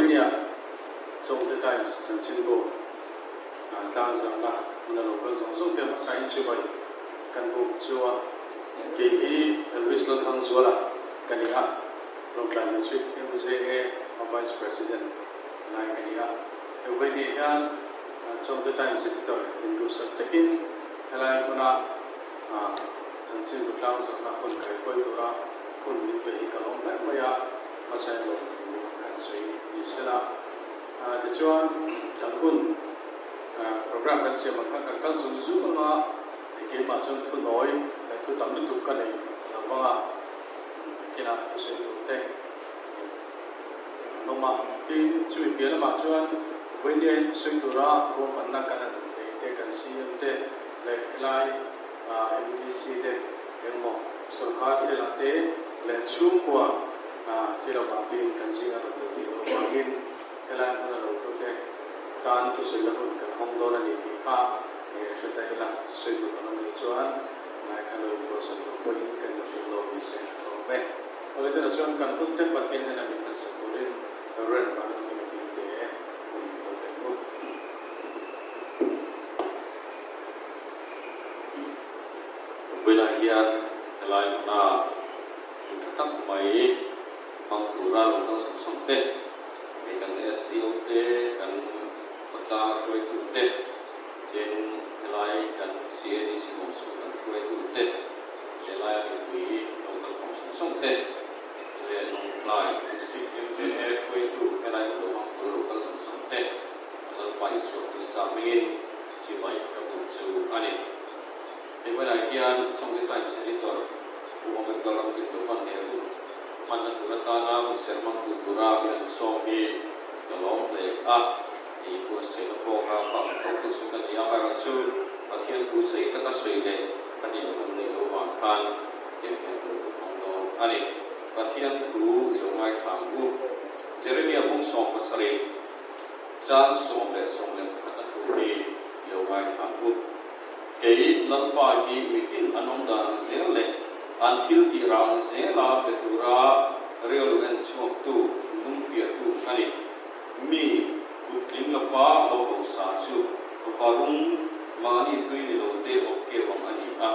Vawinia Chawngte Times chanchinbu tlangzarhna hmuna lo kal zawng zawng te hmasa in chibai kan buk chu a. Kei hi Elvis Lalthangzuala ka ni a, Lawngtlai District MJA a Vice President lai ka ni a. He vawinia hian Chawngte Times Editor induhsak takin helai hmuna chanchinbu tlangzarhna hun kaihruai tura hun min pe hi ka lawm hle mai a, hmasa in lawmthu kan sawi ni sela. Tichuan kan hun program kan siam ang kha kan kal zung zung ang a, keimah chuan thu nawi leh thu tam lutuk ka nei lo vang a, kinah thusawi tur te an awm a. Tin, chumi piah lamah chuan vawinia in thusawi tura ruahmanna kan han neih te, kan CM te leh helai MDC te engmaw sorkar thilah te leh chhungkua thil avang tiin kan zinga rawn tel tih loh avangin helai hmuna lo kal te tan thusawi la hun kan hawng dawn a ni tih kha hre ta ila, thusawi tur kan awm nih chuan ngai kha lo inbuatsaih tur pawhin kan lo hrilh lawk ni se a tha awm e. Awle tuna chuan kan hun te Pathian hnena min hmansak turin Rev. Vanlalhming Vinte hun lo pe ngut. Vawilah hian helai hmuna hmun tha tak mai hmang tura lo kal sawng sawng te, hei kan SDO te, kan khawtlang hruaitu te, tin helai kan CADC awm chhung kan hruaitu te, helai a mipui lo kal khawm sawng sawng te leh Lawngtlai District MJA hruaitu helai lo hmang tura lo kal sawng sawng te, Lalpa Isua Krista hmingin chibai ka buk chu a ni. Hei hmunah hian Chawngte Times Editor Pu Omer Lalramdin Dovan he hun hmanna tur atana hun serh hmangtu tura min an sawm hi ka lawm hle a. Ni buatsaihna kawnga pang thawktu chu ka ni a, amaherawhchu Pathian thu sei taka sawi leh ka nih loh neih loh vang khan tiang hian ka lo thu hmang dawn a ni. Pathian thu i lo ngaithla ang u. Jeremia bung 17. Chan 11 a thu hi i lo ngaithla ang u. Kei Lalpa hi mitin an awm dan ang zel leh an thil tih rah ang zela pe tura rilru en chhuaktu, thinlung fiahtu ka ni. Mi kut tling lova lo hausa chu varung mahni tui ni lo te awp keu ang a ni a,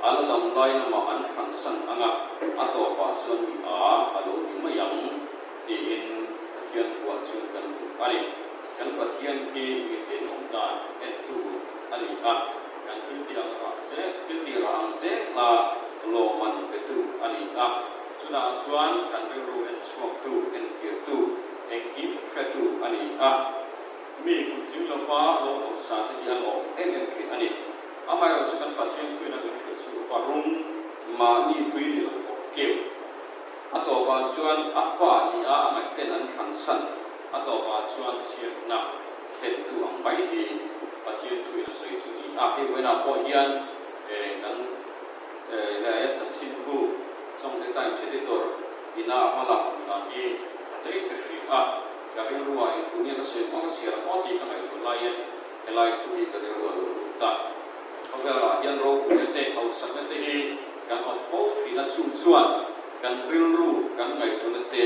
a la dam lai lamah an hransan ang a, a tawpah chuan mi a a lo ni mai ang. Tiin Pathian thuah chuan kan hmu a ni. Kan Pathian hi mitin awm dan entu a ni a, kan thil tih ang rah zel, thil tih rah ang zela lawmman petu a ni a. Chunah chuan kan rilru en chhuaktu, enfiahtu, engkim hretu a ni a. Mi kut tling lova lo hausa te hi a lawm em em thin a ni. Amaherawhchu kan Pathian thuin a min hrilh chu varung mahni tui ni lo awp keu. A tawpah chuan a fa ni a a ngaihten an hransan. A tawpah chuan chhiatna thlentu ang mai hi Pathian thuin a sawi chu ni a. Hei vawiinah pawh hian kan Hidayat Chanchinbu Chawngte Times Editor ina a hmalak tumna hi tha hle ka hria a. Ka rilruah engtu nge ka sawi hma ka chhiar ang aw tih ka ngaihtuah laiin helai thu hi ka rilru a lo lut ta. Khawvelah hian ropuina te, hausakna te hi kan awm fo thin a, chung chuan kan rilru kan ngaihtuahna te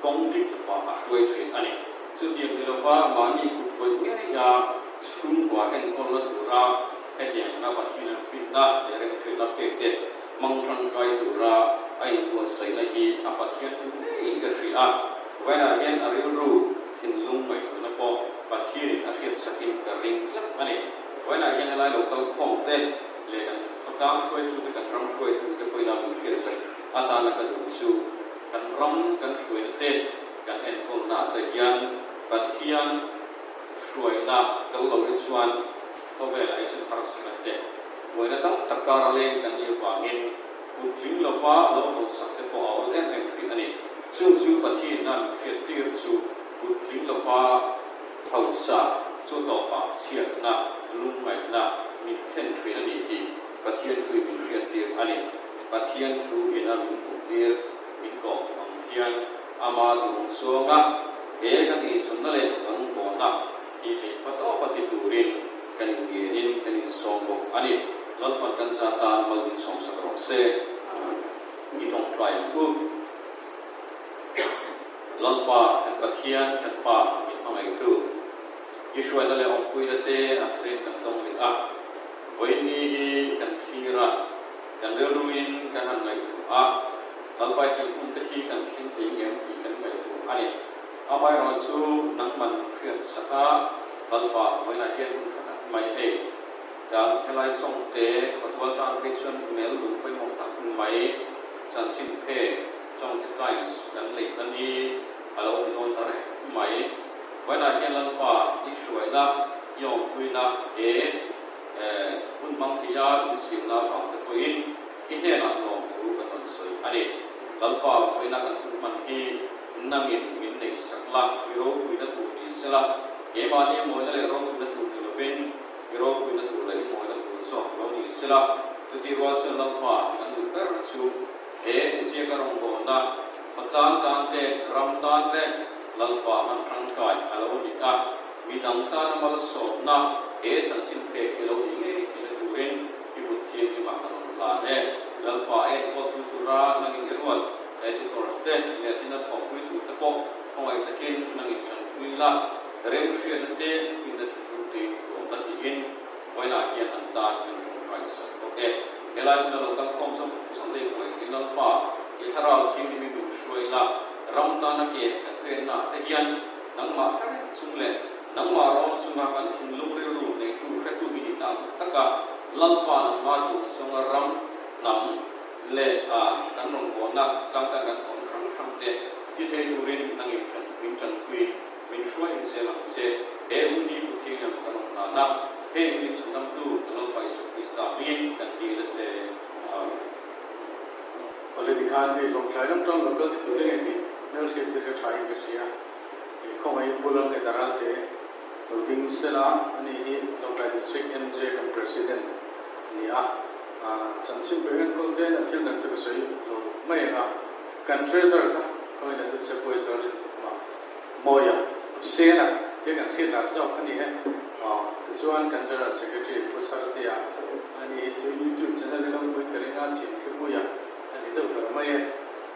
kawng dik lova a hruai thin a ni. Chutiang ni lova mahni kut kawih ngeia chhungkua enkawlna tura hetiang anga Pathian an finna leh remhriatna pek te hmang tangkai tura a inbuatsaihna hi a Pathian thu ngeiin ka hria a. Vawiinah hian a rilru thinlung ngaihtuahna pawh Pathianin a hriatsakin ka ring tlat a ni. Vawiinah hian helai lo kal khawm te leh kan khawtlang hruaitute, kan ram hruaitute pawhin a min hriatsak atana ka duh chu kan ram kan hruaina te, kan enkawlna ah te hian Pathian hruaina kal lo hi chuan khawvelah hi chuan harsatna te, buaina tam tak kara leng kan nih avangin kut tling lova lo hausak te pawh a awl em em thin a ni. Chung chu Pathian a min hriattir chu kut tling lova hausa chu tawpah chhiatna, lungngaihna min thlen thin a ni tih Pathian thuin min hriattir a ni. Pathian thu ina min hmuhtir, min kawh ang hian ama duhawm suanga he kan inchhunna leh kan bawhna tih theih hma tawpa ti turin kan inngenin kan insawm bawk a ni. Lalpan kan za tan mal min sawmsak rawh se. I tawngtai ang u. Lalpa kan Pathian kan Pa min hmangaihtu i hruaina leh awmpuina te a tharin kan dawng leh a, vawiinni hi kan thlir a, kan rilruin kan han ngaihtuah a, Lalpa i tihhmun te hi kan thleng thei ngem tih kan ngaihtuah a ni. Amaherawhchu nangman hriat sak a, Lalpa vawiinah hian hun tha tak mai hei. Kan helai chawngte khawtual tan phei chuan mel lung pawimawh tak mai chanchin phe Chawngte Times kan lei ta ni a lo ni dawn ta reng mai. Vawiinah hian Lalpa i hruaina, i awmpuina he hun hmang theia insiamna avang te pawhin i hnenah lawmthu kan rawn sawi a ni. Lalpa vawiina kan hun hman hi nangin min neihsak la, i ropuina tur ni sela, keimahni mawina leh ropuina tur ni lovin, I ropuina tur leh i mawina tur zawk lo ni sela, chutih rual chuan Lalpa kan duh ber chu he ziaka rawngbawlna, khawtlang tan te, ram tan te Lalpa hman tangkai a lo ni a, midang tana malsawmna he chanchin phek hi lo ni ngei theihna turin i kut thianghlimah kan rawn hlan e. Lalpa a enkawltu tura nangin i ruat editors te leh thil a thawhpui tur te pawh khawngaih takin nangin tanpui la. Remhriatna te finna thinlung te thuam la tiin vawiinah hian an tan kan tawngtai sak bawk e. Helai hmuna lo kal khawm zawng zawng lei hmuai in Lalpa i thlarau thianghlim i min hruai la, ram tana ke kan penna te hian nangmah hre reng chung leh nangmah rawn chunga kan thinlung rilru neitu hretu i ni ta ang taka Lalpa nangmah duh zawnga ram, hnam leh a kan rawngbawlna tlangtang kan awm hrang hrang te ti thei turin nangin min tanpui. Min hruai in zel ang che, he hun hi Puthian lam kan awm hlan a, heng min chhandamtu kan lo Paisuk Krista hmingin kan dil a che. Amen. Awle tikhan hei Lawngtlai lam tang lo kal ti tur enge tih hmelhriat thil ka tha in ka hria. Hei khawngaih in Pu Lalngheta Ralte lo ding sela ani hi Lawngtlai District MJ kan President a ni a, chanchin pek enkawl te a thil dang te ka sawi lo mai ang a, kan Treasurer kha khawngaih in a dun se Puaizawr rinawma. Mawia, Sena te kan hriat lar zawk a ni e. Aw, tichuan kan General Secretary Pu Sartea a ni hi chu YouTube channel hi lo pui ka ring a, chhim thlipuia a ni deuh ber mai e.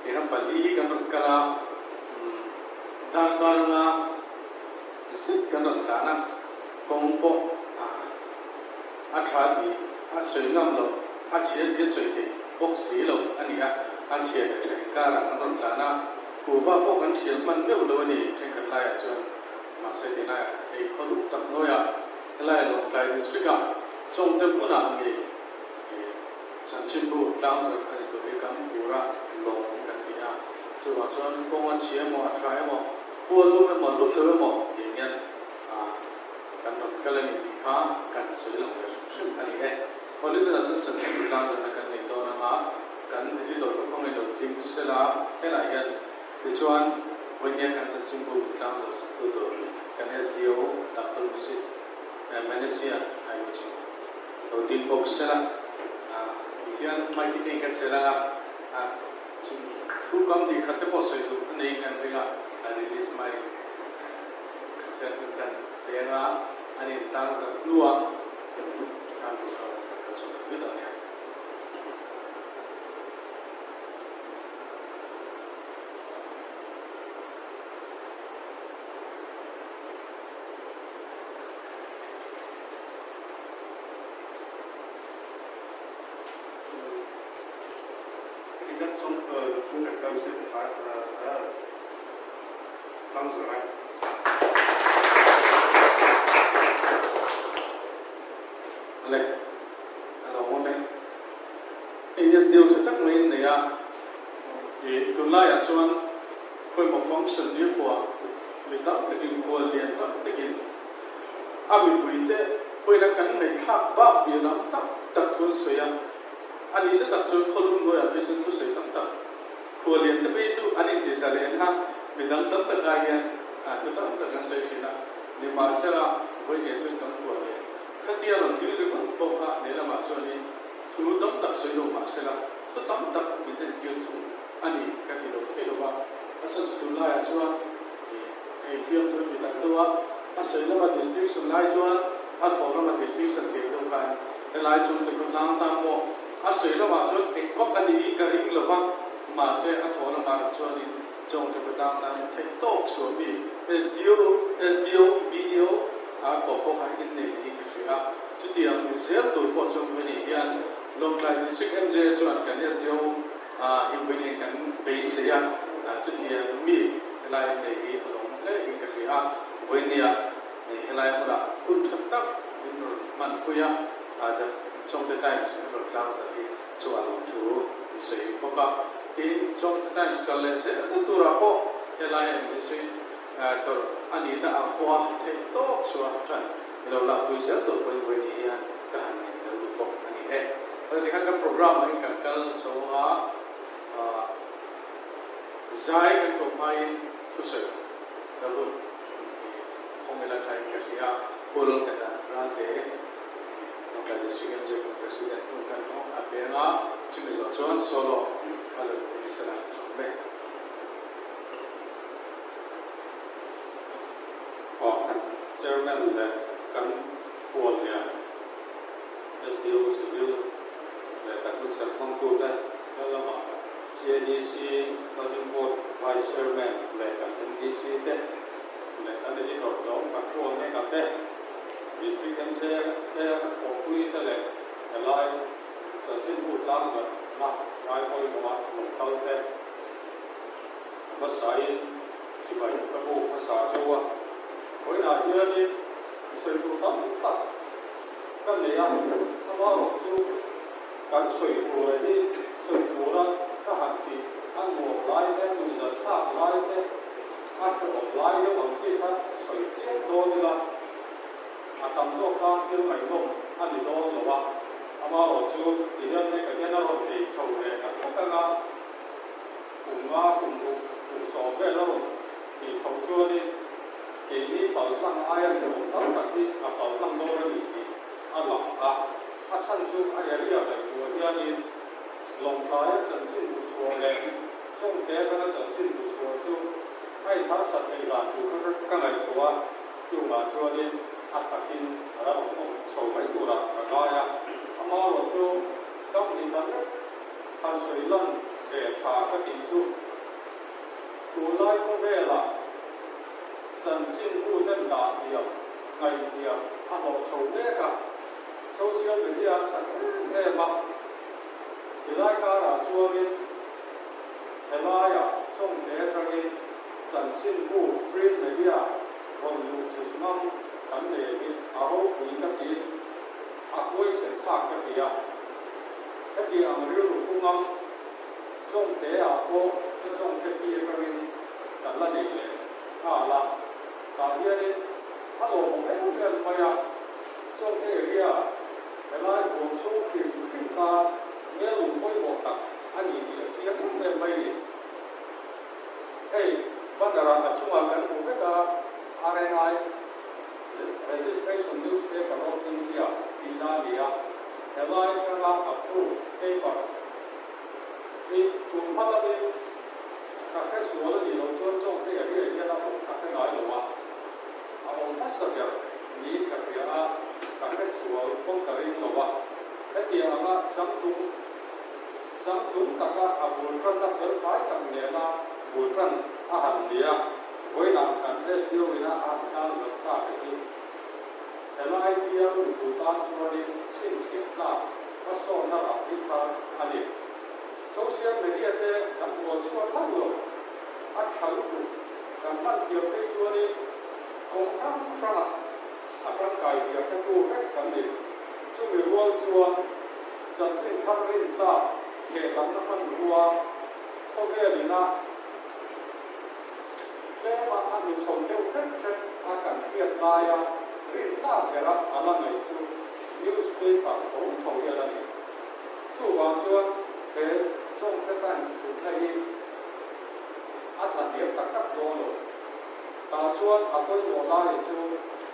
Tiang pali hi kan rawn kal a, umm darkar anga zet kan rawn tlan a, kawng pawh a tha tih a sawi ngam loh, a chhia tih a sawi theih bawk si loh a ni a, a chhia leh tha inkarah kan rawn tlan a. Kuhva pawh kan thial hman meuh lo a ni thenkhat laiah chuan, mahse ti laiah ei khaw duh tak hnuaiah helai Lawngtlai District ah Chawngte hmunah ngei chanchinbu tlangzarh a ni tur hi kan phur a, lawm kan ti a, chuvang chuan kawng a chhia emaw a tha emaw, khua lum emaw lum lo emaw tih hian kan rawn kal a ni tih kha kan sawi lang ve hrim hrim a ni e. Holiday ah chuan chanchinbu tlangzarhna kan nei dawn anga, Kan editor ka khawngaih lo ding sela helai hian tichuan vawinia kan chanchinbu tlang zo saktu tur kan SDO Doctor Musit Malaysia aiawh chu lo ding bawk sela ti hian mic hi kei ka chelh anga chung thu kam tih khat te pawh sawi duh a neiin kan ring a, a release mai chelh kan kan peng a, an intlang zat hnuah kan program kan kal chho leh mai dawn nia. Le. A lo awm e. Hei hian zeu tha tak mai in nei a, ih tunlaiah chuan khawimaw function ni pawha mi tam takin kual lian tam takin a mipuite pawhin a kan ngaihthlak bak bia lam tak tak thu an sawi a, a nihna tak chuan khawlum hnuaiah phei chuan thusawi tam tak khual lian te phei chu an inti zalen a, midang tam tak ai hian thu tam tak an sawi thin a, nimahsela vawiin chuan kan kual leh Khatia rawn dil ringawt pawh kha lehlamah chuanin thu tam tak sawi lo mah sela, thu tam tak min entir thung a ni ka ti lo thei lo va. A chhan chu tunlaiah chuan ih hei fiamthu ti tak deuh a, a sawi lama distinction lai chuan a thawh lama distinction tih deuh khan helai chung te khaw tlang tan pawh a sawi lamah chuan eng vak a ni hi ka ring lo va, mahse a thawh lamah erawh chuanin. Chawngte khawtlang tan in theih tawk chhuah mi SDO, SDO, BDO a kawp pawh kha in nei niin ka hria a, chutiang ni zel tur pawh chu vawiin hian Lawngtlai District MJ chuan kan SDO hi vawiin kan beisei a, chutiang mi helai in nei hi a lawm hle in ka hria a, vawiin helai hmunah hun tha tak min rawn hmanpui a, The Chawngte Times min rawn tlangzarh hi chu a lawm thu an sawi bawk a. Tin, Chawngte Times kal leh zelna turah pawh helai administrator a nihna ang pawha theih tawk chhuah tan i lo lakpui zel tawh pawhin vawiin hian ka han ngen tel duh bawk a ni e. Heti tikhan kan program ah hian kan kal chho a, zai kan kawp hmain thusawi la hun i awm ila thain ka hria, Pu Lalkata Ralte. Lawngtlai District MJP President hmun kan hawng a peng a, chumi zawh chuan solo a lo ni sela tawh mai. Aw kan Chairman leh kan Huallian SDO Civil leh kan hmunchher hmangtute hla lamah CADC Governing Board Vice Chairman leh kan MDC te leh kan Editor zawng kan hual mek a te. District MJ te thawhpui te leh helai chanchinbu tlangzarhna ngai pawimawha lo kal te hmasain chibai ka bu hmasa chu a. Vawiinah hianin sawi tur tam tak ka nei a, amaherawh chu kan sawi tur hi sawi tura ka han tih a nuam lai te, nuihzathlak lai te, A hrehawm lai deuh ang chi kha sawi chiang dawn ila, a tam zawk tan thil ngaihnawm a ni dawn lo a, amaherawh chu ti hian hei ka hian a rawn ei chho leh tak tak anga kum nga, kum ruk, kum sawm vel a rawn tih chhoh chuanin keini paltlang aia hrehawm tam tak hi a paltlang dawn a ni tih a lang a, a chhan chu a area ngaihtuah hianin Lawngtlaia chanchin duhchhuah leh Chawngte atanga chanchin duhchhuah chu a inharsat theih dan tur kha ka ngaihtuah a, chungah chuanin a takin a la rawn awm chho mai turah ka ngai a. Amaherawh chu kam hnih khat lek han sawi lan ve tha ka tih chu tunlai khawvelah chanchin buten dah hniam, ngaihhniam a hlawh chho mek a, social media a chak em em a. Tilai karah chuanin helaiah Chawngte atangin chanchinbu, print media, rawn luh chilh ngam kan nei hi a ropui ka tiin a huaisen thlak ka ti a. Heti ang rilru pu ngam Chawngte-ah pawh ka Chawngte pi atangin kan la nei leh nghal a, tah hianin a lawmawm em em mai a, Chawngte area Helai huam chhung hrim hrim kha ngelung pawimawh tak a ni tih a chiang em em mai ni. Hei, banner-ah a chungah kan hmu vek a, RNI, Registration Newspaper of India, tihna a ni a, helai atanga approved paper hi tun hma lamin ka hre sual a nih loh chuan Chawngte area hian a awm ka hre ngai lo a, a awm hmasa ber niin ka hria a, ka hre sual pawn ka ring lo a. Hetiang anga changtlung changtlung taka a bul tanna felfai tak nena bul tan a han ni a, vawiinah kan SDO ina a han tlang zawk ta te hi helai bial mipui tan chuanin chhinchhiah tlak hmasawnna rah hi thar a ni. Social media te kan bual chhuat hauh lo, a tha lutuk kan hman thiam phei chuanin kawng hrang hrangah a tangkai zia hretu vek kan ni. Chumi rual chuan chanchin thar rin tlak thehlamna hmanrua khawvel ina tlema a hnuchhawn deuh hret hret a kan hriat laia rin tlak bera a la ngaih chu newspaper tho tho hian a ni. Chuvang chuan he Chawngte Times hutna hi a tla hniam tak tak dawn lo. Tah chuan a pawimawh lai chu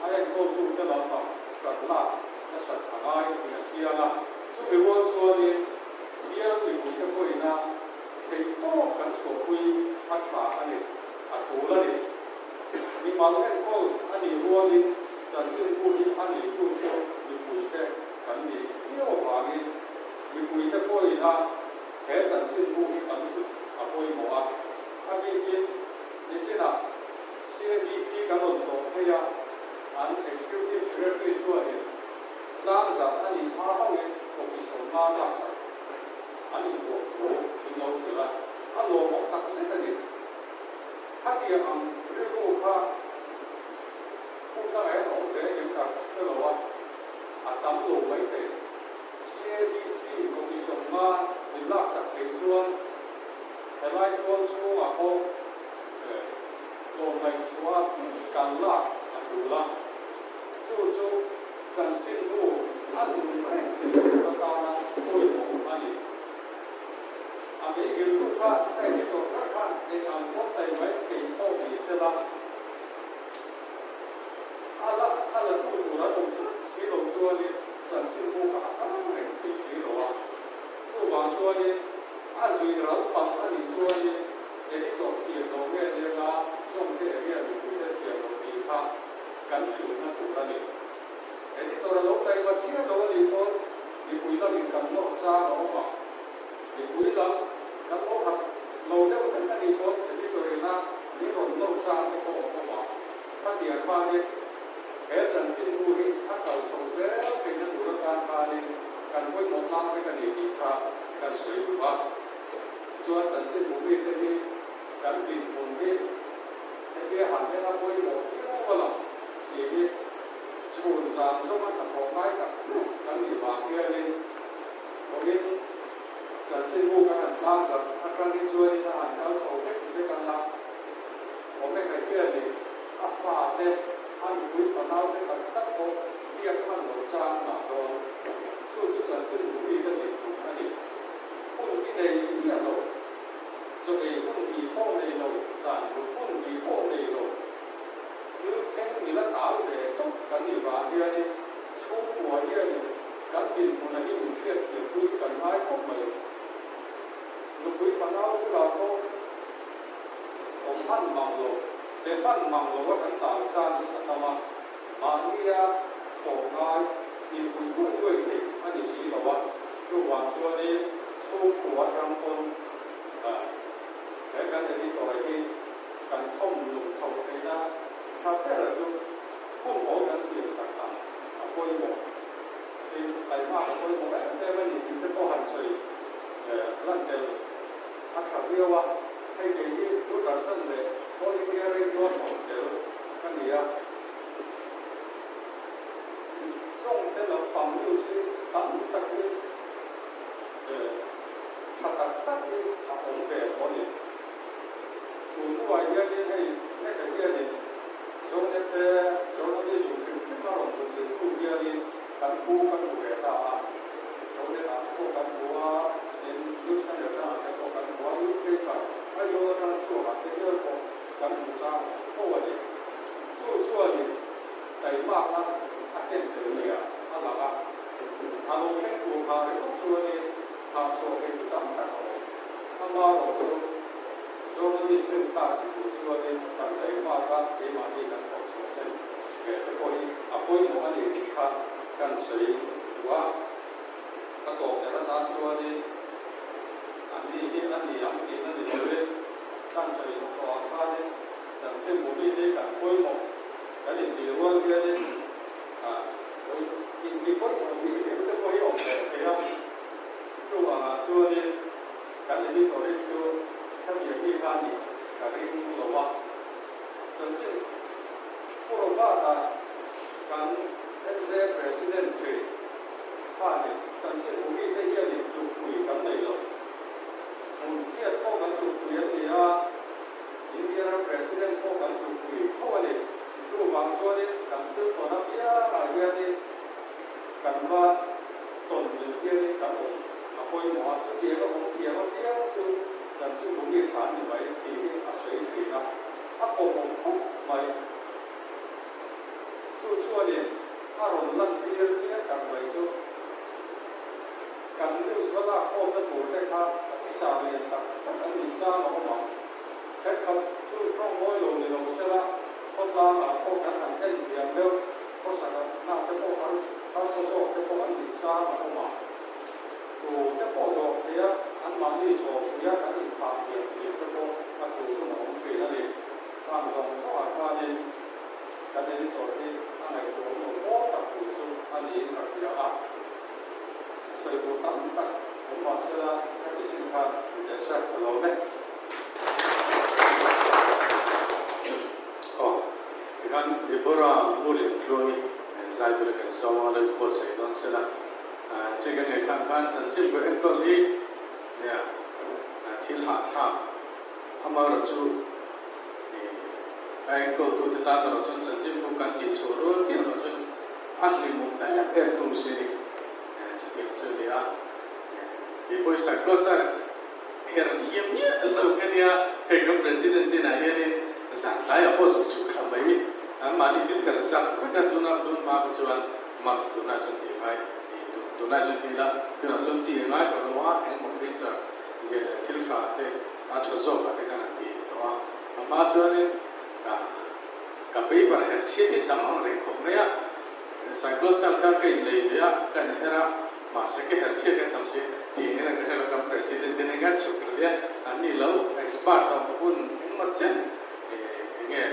a enkawltute lampang kan lak nasat a ngai tih a chiang a. Chumi rual chuanin bial mipuite pawhina theih tawk kan chhuahpui a tha a ni, a tul a ni. Mimal enkawl a nih rualin chanchinbu hi a neitu chu mipuite kan nih viau avangin mipuite pawhina he chanchinbu hi kan hlut a pawimawh a. A bikin nichinah CADC kan rawn tawh phei a, an Executive Secretary chuanin tlangzarh a nih hma hauhin office awmna laksak an inbuak thu min lo hrilh a, a lawmawm tak zet a ni. Khatiang ang rilru kha hmun dangah hian a awm ve em ka hre lo a, a tam lo mai thei. CADC office awmna min laksak thei chuan helai tual chhungah pawh tlawmngaih chhuah kan lak a tul a, chu chu chanchinbu a nun reng thei tur atana pawimawh a ni. A meigiltu kha ka editor kher khan eng ang pawn tai mai thei pawh ni sela, a la a la tu tur an awm tlat si lo chuanin chanchinbu kha a kal reng thei si lo a. Chuvang chuanin a zui ral palh a nih chuanin editor thiam lo nge nia zawngte area mipuite thiam lo tih kha kan hrilhna tur a ni. Editor a lo taima chiah lo a nih pawn mipui lamin kan nawr chang a awm ang. Mipui lam kan lo khat lo deuh hlek a nih pawn editor ina min rawn nawr chang te pawh a awm ang. Khatiang khanin he chanchinbu hi a kal chho zel theihna tur atan khanin kan pawimawh tlang vek a ni tih kha kan sawi duh a. Chuan chanchinbu mite hi kan dinhmun hi hetia han en a pawimawh viau a lang si hi chhun zan zawng a hnathawh ngai tak hluk kan nih vang hianin awmin chanchinbu kan han tlang zat atang hi chuanin a han kal chho vek vek ang a. Omega hianin a fate, a nupui fanaute tak tak pawh biak hman lo chang ngah dawn. Chu chu chanchinbu mi ka dinhmun a ni. Hun i nei miah lo. Chaw ei hun bi pawh nei lo, zan mut hun bi pawh nei lo. Thil thleng mila tal ve tawp kan nih vang hianin chhungkua hianin kan dinhmuna hi min hriatthiampui kan ngai khawp mai. Nupui fanau bulah pawh awm hman mang lo, be hman mang lo a kan tal chan hi a tam a, mahnia thawh ngai inpui luai luai thei a ni si lo a, chuvang chuanin chhungkua atang pawn he kan editor hi kan chhawm lung chhoh theihna tha bera chu hun awl kan siam sak ang a pawimawh. Tin, taihmak a pawimawh em em a ni tih te pawh han sawi lan tel a tha viau a. Hei kei hi Doordarshan leh All India Radio a thawk tel ka ni a. Chawng te lampang news hi tam tak hi tha tak tak hi a awm ve tawh a ni. Tun hnuah hianin hei Mecca hianin Zonet te journalism hrim hrim a rawn duhzilh hnu hianin kan pu kan hmu ve ta a. Zonet ah te pawh kan hmu a, tin news channel dangah te pawh kan hmu a, newspaper Aizawl atanga chhuak ah te hial pawh kan hmu chang fo a ni. Chu chuanin taimakna a ken tel zia a lang a, a lo thleng tur nghah ringawt chuanin nghahchhuah thei chu tam tak a awm. Amaherawh chu journalist rintlak ti tur chuanin kan taimak a, keimahni kan thawh chhuah hnem ve te pawh hi a pawimawh a ni tih kha kan sawi duh a. Ka tawp ber atan chuanin an ni hi a ni ang tihna ni loin kan sawi zawh tawh ang khanin chanchinbu mi hi kan pawimawh kan intih rual hianin inti pawimawh bik deuh te pawh hi awm ve thei a. Chuvangah chuanin kan editor hi chu khatiang mi kha a nih ka ring lo a. Chanchin Pu Robert-a kan MZ President thin khanin chanchin bu mite hianin tlukpui kan nei lo. Hmun khiat pawh kan tlukpui an ni a, India ram President pawh kan tlukpui tho a ni. Chuvang chuanin kan thil tawn apiangah hianin kan va tawn mil hianin kan awm a pawimawh a, chutianga awm thiam apiang chu chanchin bu mi tha an ni mai tih hi a sawi thin a, a pawmawm khawp mai. Chu chuanin a rawn lantir chiang tak mai chu kan news va lak khawmna tur te kha officer lian tak tak an nih chang a awm ang. Thenkhat chu tawng mawi lo ni lo sela khawtlangah pawh kan han en hniam deuh, khawsakna te pawh harsa zawk te pawh an nih chang a awm ang. Tu te pawh dawr theia anmahni zawm puia kan inphah hniam hniam te pawh a tul hun. Kan editor hi a ngaihtuah awm lo maw tak tur chu a niin ka hria a, sawi tur tam tak awm mah sela ka ti chin kha ni teh se ka lawm e. Aw, tikhan Deborah Ngulin Tluangi zai tura kan sawm a, lo inbuatsaih dawn sela. Che kan ngaihthlang khan chanchin ber enkawl hi nia thil hahthlak amaherawhchu a enkawltute tan erawh chuan chanchinbu kan tih chhuah rual chiah erawh chuan a hlimawm em em thung si a ni. Chutiang chu a ni a, kei pawh hi Cyclos-a her thiam miah lo ka nia, hei kan President inah hianin zan tlaiah pawh zuk chhuk thla mai anmahni printer zak vek a tunah tun hma kha chuan Mask tunah chuan tih a ngai tih tunah chuan ti ila tunah chuan tih a ngai tawh lo a, engmaw printer lian leh thil hra te a tha zawk ah te khan an ti tawh a, a hma chuanin ka ka paper her chhiat hi tam ang reng khawp mai a, cyclostyle kha ka inlei ve a, ka inher a, mahse ka her chhiat kan tam si tih engin ka hre lo, kan president ten eng a chhuk thla lia an ni lo expert a hun engmaw chen enge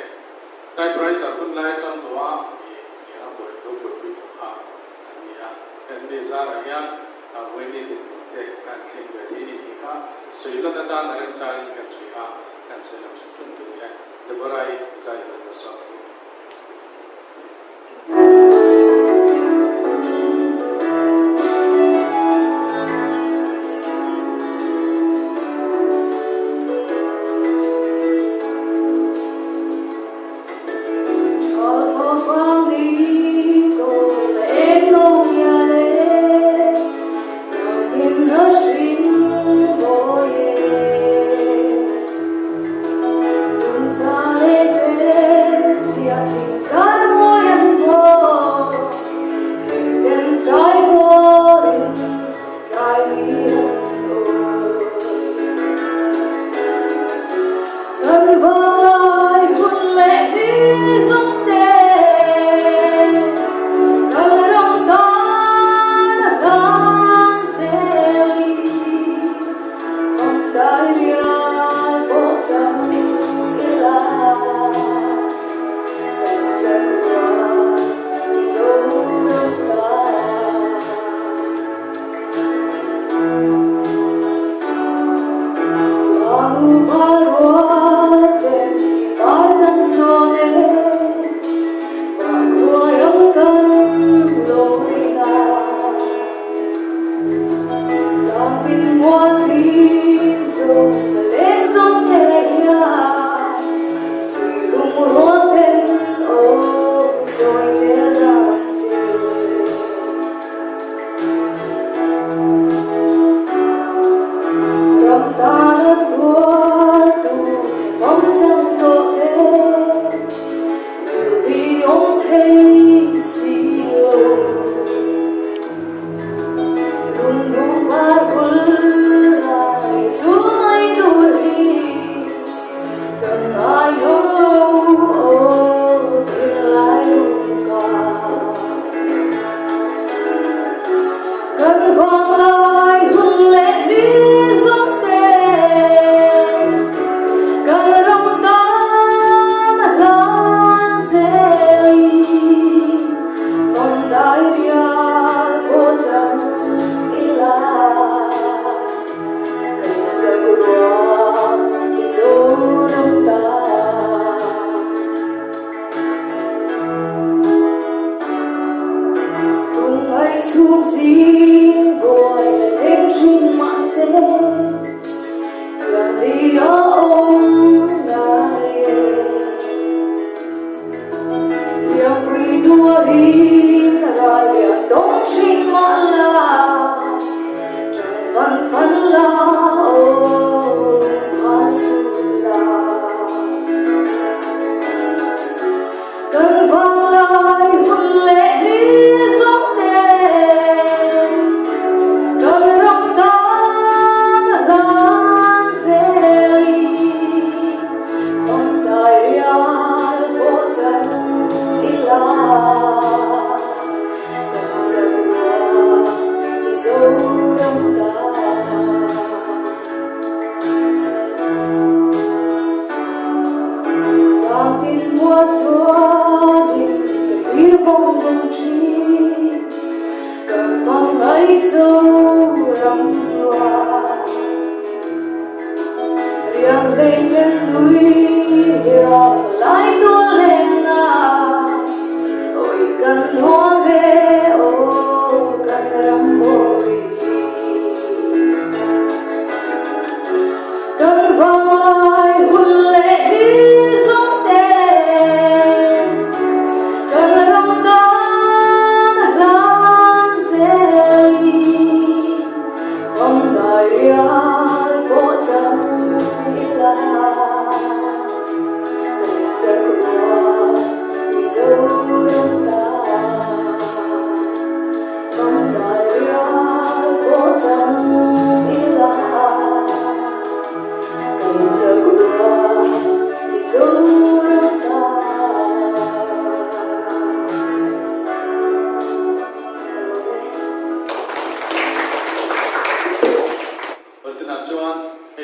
typewriter hun lai atang tawh a i a buai lo buaipui tawh kha an ni a, heng mi zarah hian Vawiini dinhmun te kan thleng ve thei a ni tih kha sawi lan atan a remchangin kan hria a, kan sawi lang hrim hrim duh ni e. Deborah-i zai lo lo sawi a ni.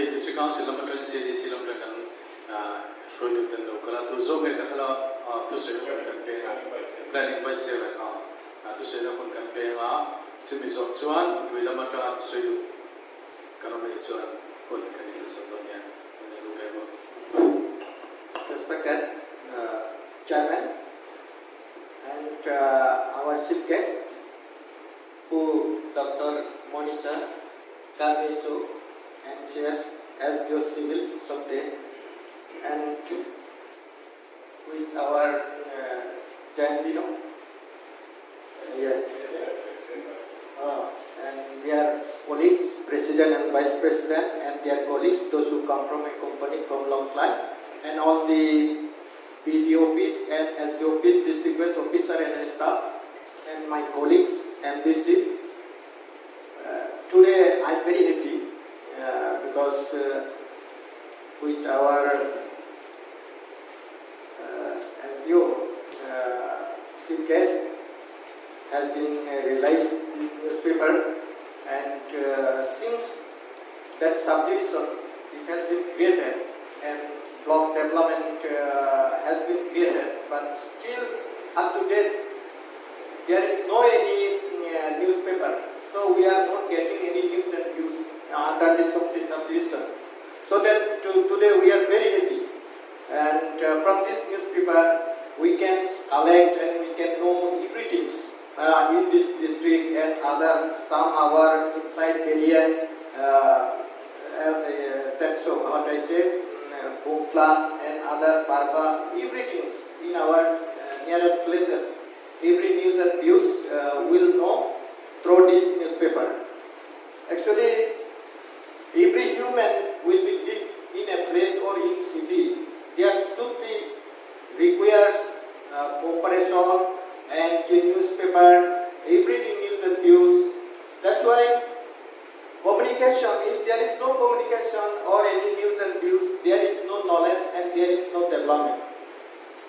Hei District Council lam atangin CDC lam atangin kan hruaitu ten lo kal a, tu zawk nge ka hre lo a, thusawi hun kan peng a, Planning Vice Chairman a, thusawi hun kan peng a, chumi zawk chuan mipui lam atanga thusawi duh kan awm anih chuan hun kan inhrilhsawn dawn nia, min lo duh ve bawk. Respected Chairman and our Chief Guest Pu Doctor Monisha Karnisu MCS SDO Civil Sawmte and who is our Chairman yeah and their colleagues President and Vice President and their colleagues those who come from a company from Lawngtlai and all the BDOPs and SDOPs, District West Officer and staff and my colleagues MDC. Today I'm very happy because with our SDO chief guest has been realized this newspaper, and since that subdivision it has been created and block development has been created, but still up to date there is no any newspaper, so we are not getting any news and views under this subdivision. So that today we are very happy, and from this newspaper we can collect and we can know everything in this district and other some our inside area. That's so what I say, Bukla and other Parba, everything in our nearest places. Every news and views will know through this newspaper. Actually, every human will be live in a place or in city. There should be requires cooperation and the newspaper, everything news and views. That's why communication, if there is no communication or any news and views, there is no knowledge and there is no development.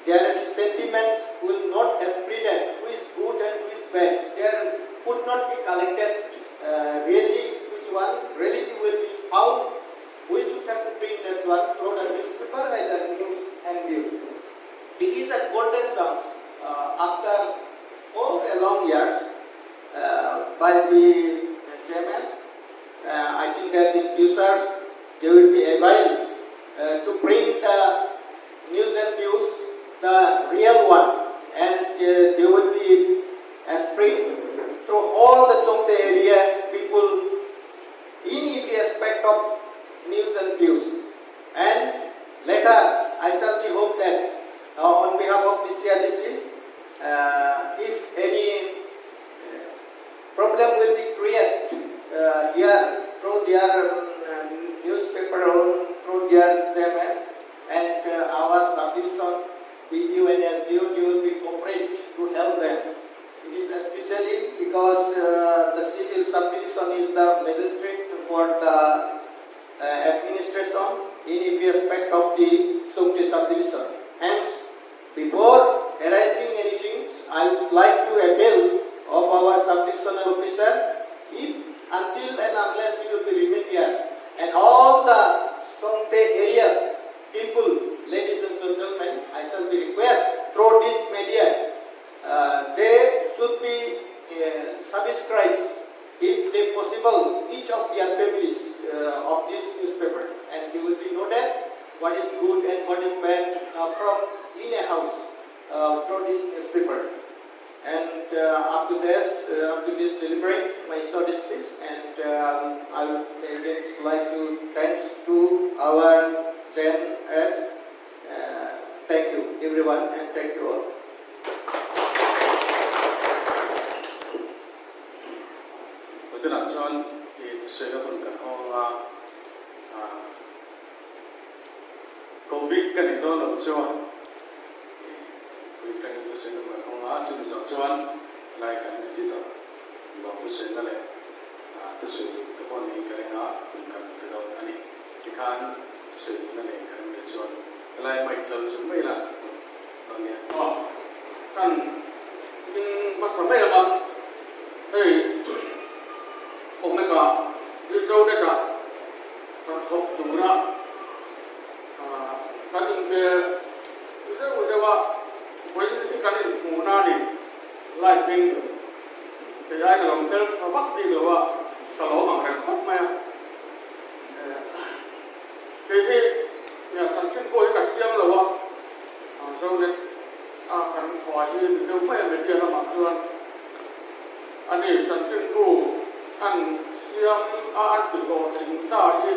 Their sentiments will not spread who is good and who is bad. There could not be collected really which one really will be found. We should have to print that one through the newspaper as a news and view. It is a golden chance after all the long years by the JMS. I think that in future they will be able to print the news and views, the real one, and they will be spread through all the Sawngte area people in every aspect of news and views. And later, I certainly hope that on behalf of the CRDC, if any problem will be created here through their newspaper or through their JMS and our subdivision, BDO and SDO, they will be cooperate to help them. It is especially because the civil subdivision is the magistrate for the administration in every aspect of the Sawngte subdivision. Hence, before arising anything, I would like to appeal of our subdivisional officer, if until and unless you will be remain here, and all the Sawngte areas, people, ladies and gentlemen, I shall be request through this media, they should be subscribed, if they possible, each of their families of this newspaper, and they will be noted what is good and what is bad from in a house through this newspaper. And up to this delivery, my short speech, and I would again like to thanks to our Gen S. Thank you everyone, and thank you all. Tunah chuan i thusawi hun kan hawng a, Covid ka nih dawn loh chuan i tangin thusawi hun kan hawng a, chumi zawh chuan lai kan editor lawm thusawi na leh thusawi duh te pawh niin ka ring a, hun kan pe dawn a ni. Tikhan thusawi duh na nei kan nei chuan helai mic lo chu mai la hun dawn nia. Aw, kan in hmasa mai ang a, hei Omega Mizo net ah kan thawk tur. siam a an ti hlawhtling ta hi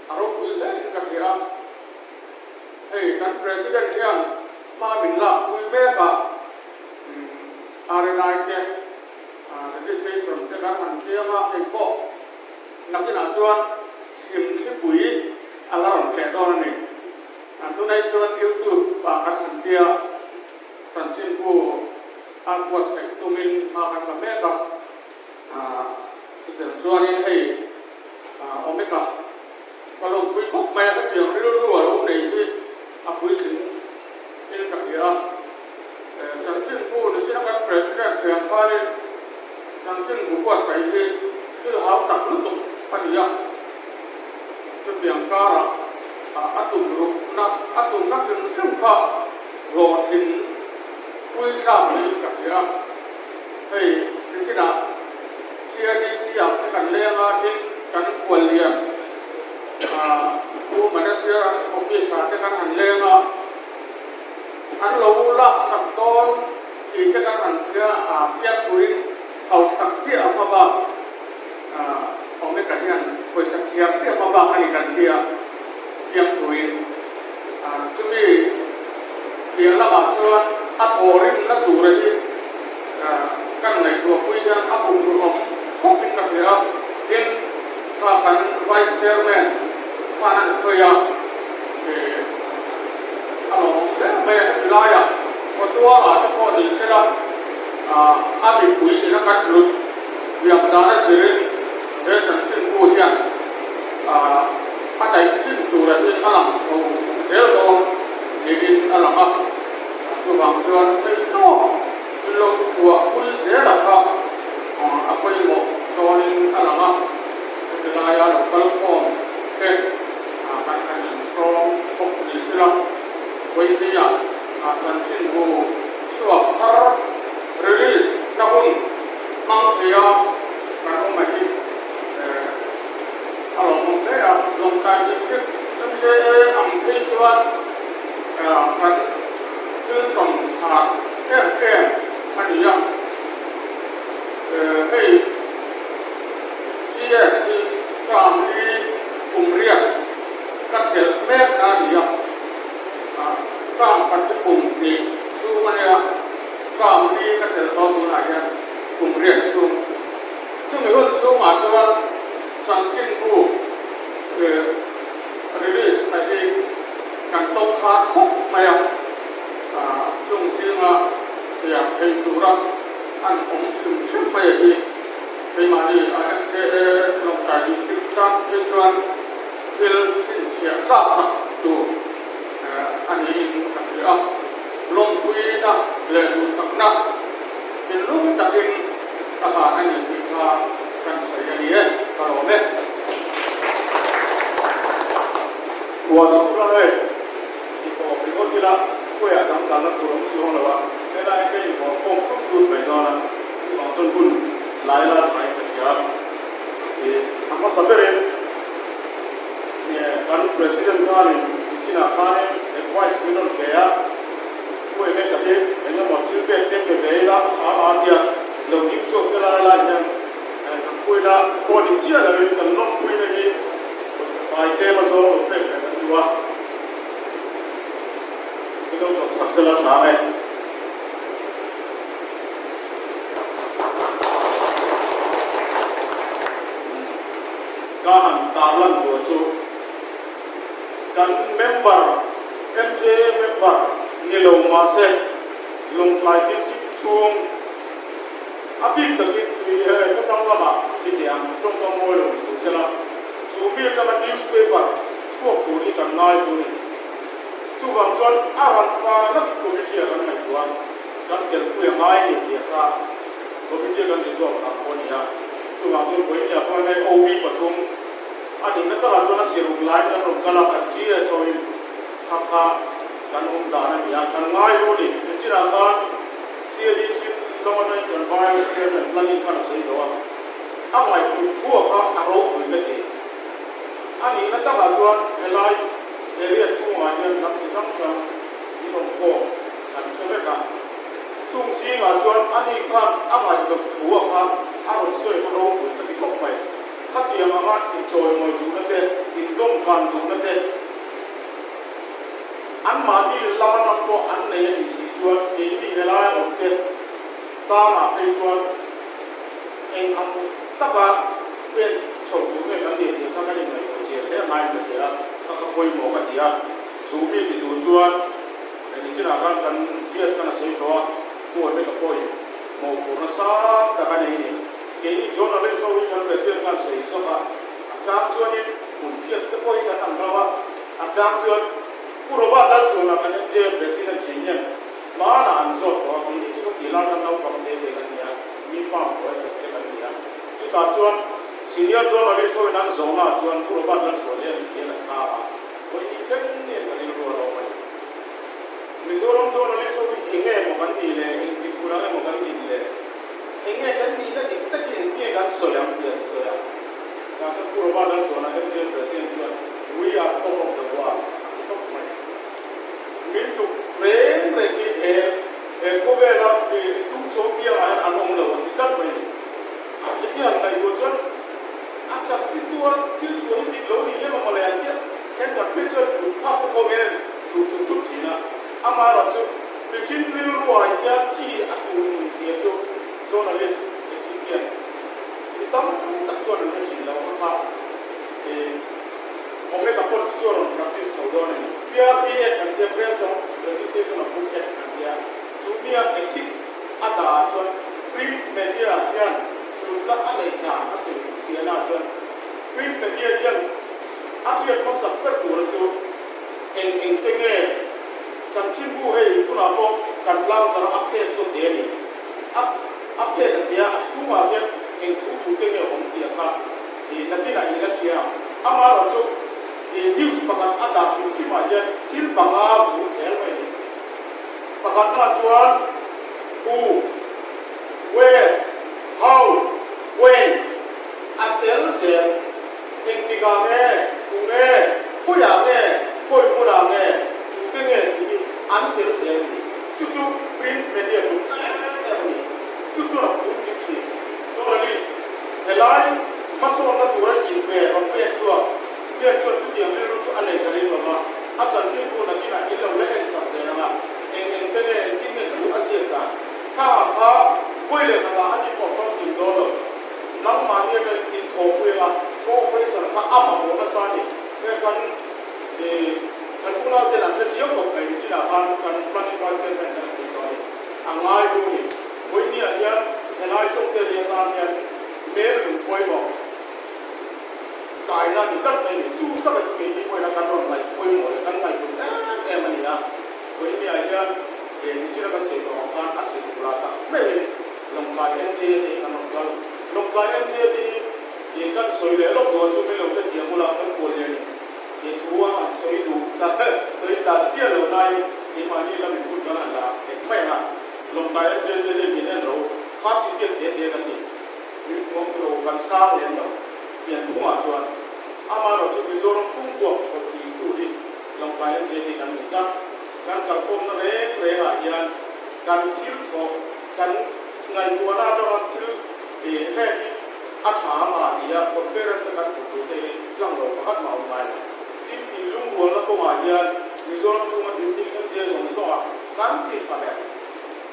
a ropui hle in ka hria. Hei kan President hian hma min lak pui mek a, RNI te registration te kan han tiang a, hei pawh nakinah chuan chhim thlipui a la rawn tleh dawn a ni. Tunai chuan YouTube ah kan han tia chanchinbu a buatsaih tumin hma kan la mek a. Chutiang chuanin hei Omega ka lawmpui khawp mai a, hetiang rilru a lo nei hi a puitling in ka hria a. Chanchinbu nichina kan President hriam khanin chanchinbu buatsaih hi thil hau tak lutuk a ni a. Chutiang karah a tum rukna a tumna hrim hrim kha hlawhtling pui thlak niin ka hria a. Hei nichinah CADC ah te kan leng a, tin kan kuallian Pu Manager office ah te kan han leng a, an lo lak sak dawn tih te kan han hria a, chiang turin hausak chiah a hma bak Omega hian pawisa chhiar chiah hma bak a ni kan tia chiang turin chumi piah lamah chuan a thawhrimna tura hi kan ngaihtuah pui hian a huphurhawm khawp in ka hria a, tin kha kan Vice Chairman khan an sawi a, a lawmawm hle mai a, heti laiah Khawtuala te pawh ni sela a mipui ina kan hlut thiam dan a zirin he chanchinbu hian a daih chin tura hi a lang chho zel dawn niin a lang a. Chuvang chuan theih tawk in lo chhuah pui zel a kha a pawimawh dawnin a lang a. Heti laia lo kal khawm te kan han insawm bawk ni sila, Vawinia chanchinbu chhuak thar release na hun hmang theia kan awm a hi a lawmawm hle a. Lawngtlai District MJA ang phei chuan kan thil tawn thar em em a ni a. Hei GS hi term hi kum riat ka chelh mek a ni a. Term khat chu kum hnih chhung a nia, term hi ka chelh dawn tunah hian kum riat chhung. Chumi hun chhungah chuan chanchinbu release a hi kan tawp thar khawp mai a, chung zinga chhiar thei tura an awm hrim hrim mai a hi keimahni MJA Lawngtlai District tan phei chuan thil chhinchhiah tlak tak tur a niin ka hria a, lawmpuina leh duhsakna thinlung takin ka hlan a ni tih kha kan sawi a ni e, ka lawm e. Khua suh rang e, ti tawp ringawt ila khuaiah dang kalna tur awm si hawng lo a, helai ka inhawr khawm tut tut mai dawn a, chuvang chuan hun lai la thain ka hria. A hmasa berin kan President khanin nichinah khanin advice min rawn pe a, Khuai mek a hi engemaw thil pek te pe ve ila a tha a tia lo ding chhuak se lai lai hian kan khuai la pawh ni chiah loin kan lawmpuina hi pawisa fai tlem a zawng lo pek ve kan duh a, i lo tawp sak sela tha ang e. Ka han tarlan tur chu kan member, MJA member ni lo mahse Lawngtlai District chhung a bik takin tui he khawtlang lamah ni teh ang tawngkam mawi lo ni suh sela chu mi atanga newspaper chhuak tur hi kan ngai tur a ni. Chuvang chuan a ran pa nakin committee a kan ngaihtuah a. Kan telpui a ngai ni tih a kha committee kan ti zawk tak pawh a ni a, chuvang chuan vawinia pawh hei OB pathum a nihna takah chuan a siruk lai kan rawn kal a, kan GSO in kha kha kan awm dan a ni a, kan ngai ru a ni. Engchinah khan CADC lam atangin kan Vice Chairman Lalin khan a sawi tawh a, a ngaihtuah thuah kha a ropui ka ti. A nihna takah chuan helai area chhungah hian lam chi hrang hrang in awm khawm. Kan hre vek a, chung zingah chuan ani khan a ngaihloh thu a kha a rawn sawi kha ropui ka ti khawp mai. vanga inchawimawi duhna te, indawmkan duhna te, anmahni lam atang pawh an nei a nih si chuan keini helaia awm te tangah phei chuan eng ang taka pen chho tur nge kan nih tih kha kan inngaihtuah chiah hle ngaiin ka hria a, kha ka pawimawh ka ti a. Chu mi ti tur chuan eng chinah khan kan GS khan a sawi tawh a, Pu Awmeka pawhin mawhphurhna sang tak a nei ni. Keini journalist ho hi kan president khan sawi zawk a, a chang chuanin hmun hriat te pawh hi kan ang lo a, a chang chuan Pu Robert Lalchhuana kan MJA president thin hian hmanah an zawt tawh a, keini chu ka tih lai khan naupang te te kan ni a, mi farm pawh e thawk te kan ni a, chutah chuan senior journalist ho in an zawhna ah chuan Pu Robert Lalchhuana hian hian a chhang a, vawi thleng nge ka rilru a lo awm a ni. Mizoram journalist ho hi enge maw kan nih le, engtik hunah emaw kan nih le, enge kan nihna dik tak hi engtinge kan sawi ang tih an sawi a. Tah chuan Pu Robert Lalchhuana MJ President chuan We are top of the world a ti tawp mai. Min tuk reng reng hi he he khawvela mi tum chho piangah hian an awm lo a ti tlat mai ni. Heti han ngaihtuah chuan a chak chi tua thil chhuah hi dik lo ni lem a mawle an tia thenkhat phei chuan kut phak te pawh hian duh thut thut thin a, amaherawh chu mihring rilruah hian chi a tur nun zia chu journalist ethic hian mi tam tak chuan an hre thin lo a kha i Omega pawh chu a rawn practice chho dawn a ni. PRB Act an tia, Press of Registration of Book Act an tia, chu mia ethic a dah ah chuan print media hian hlutna a neih dan a sawi fiahna ah chuan print media hian a hriat hmasak ber tura chu eng eng te nge chanchinbu hei tunah pawh kan tlang zar a phek chu te a ni. A a phek a tia a chhungah hian eng thu thu te nge awm tih a kha i nakinah in la hria ang. Amaherawh chu i news pakhat a dah hrim hrimah hian thil panga fur zel mai a ni. Pakhatna chuan who, where, how, when a tel zel. Engtikah nge, tu nge, khawiah nge, khawi hmunah nge, tute nge tih hi an tel zel a ni. Chu chu print media tur em em a ni. Chu chuan a fur dik thin. Journalist, helai hmasawnna tura inpe rawn pek chhuak hian chuan chutiang rilru chu a nei ta ring lo va, a chanchin bu nakinah in lo la en sak zel ang a, eng eng te nge, engtin nge thu a ziak dan kha kha vawi leh khatah a ni pawh famkim dawn lo. Nangmahni atangin in thawhpui anga cooperation kha a mamawh nasa a ni. Hei kan ih kan unau ten an hre chiang khawp mai chinah khan kan planning vice chairman kan sawi tawh a ni. A ngai lu a ni. Vawinia hian helai chawngte ri atan hian mel lung pawimawh kaina ni tlat mai a ni. Chu taka chu keini pawhin kan rawn ngaih pawimawh leh kan ngaihtuah em em a ni a. Vawinia hian he nichina kan sawi tawh ang khan a situk lah tak meuhin Lawngtlai MJ te hi kan rawn kal. Lawngtlai MJ te hi ih kan sawi leh lawk dawn chu min lo hrethiam ula kan kual leh ni. Ih thu a han sawi duh ta sawi ta chiah lo laiin keimahni lamin hun kan han la eng mai ang a. Lawngtlai MJ te hian min en ro kha sitiat te te kan ni. Min hmuam lo kan sang lem lo. Pian phungah chuan amaherawh chu Mizoram pumpuak thawk ti tu hi Lawngtlai MJ te kan ni tlat. Kan kalkhawmna reng rengah hian kan thil thawk Kan ngaihtuahna atanga thil ve hlek hi a tha a ti a, conference a kan hmuh tur te hi tlang lo pakhat mah a awm ngai lo. Tin, inlungrualna kawngah hian Mizoram chhunga district MJ zawng zawngah kan ti tha ber.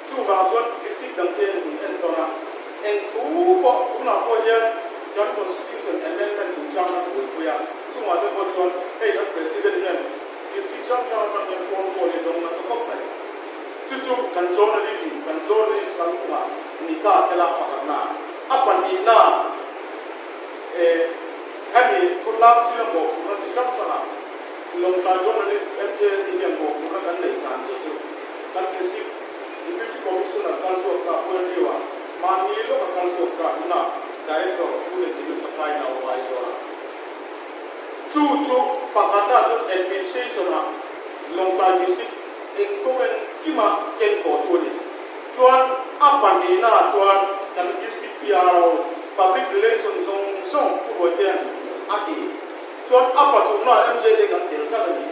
Chuvang chuan district dang te min entawn a, eng thu pawh tunah pawh hian kan constitution amendment chungchang kan buaipui a, chungah te pawh chuan hei kan president hian district hrang hrang atang hian phone call hi a dawng nasa khawp mai. Chu chu kan journalism, kan journalist kalphungah ni ta sela pakhatna, a pahnihna eh hemi khawtlang thila mawhphurhna chi hrang hrangah Lawngtlai journalist MJ te hian mawhphurhna kan neih zan tih chu kan district Deputy Commissioner kal chhuak ta Pu Andrew-a mahni lawka kal chhuak ta tunah Director of Food and Civil Supply in a awm Aizawl-ah. Chu chu pakhatna chuan administration-ah Lawngtlai district Eng kawng engkima ken tawh tu a ni. Chuan a pahnihna ah chuan kan District PRO, Public Relation zawng zawng Pu Ruaitean a ti. Chuan a pathumna ah MJD kan tel tlat a ni.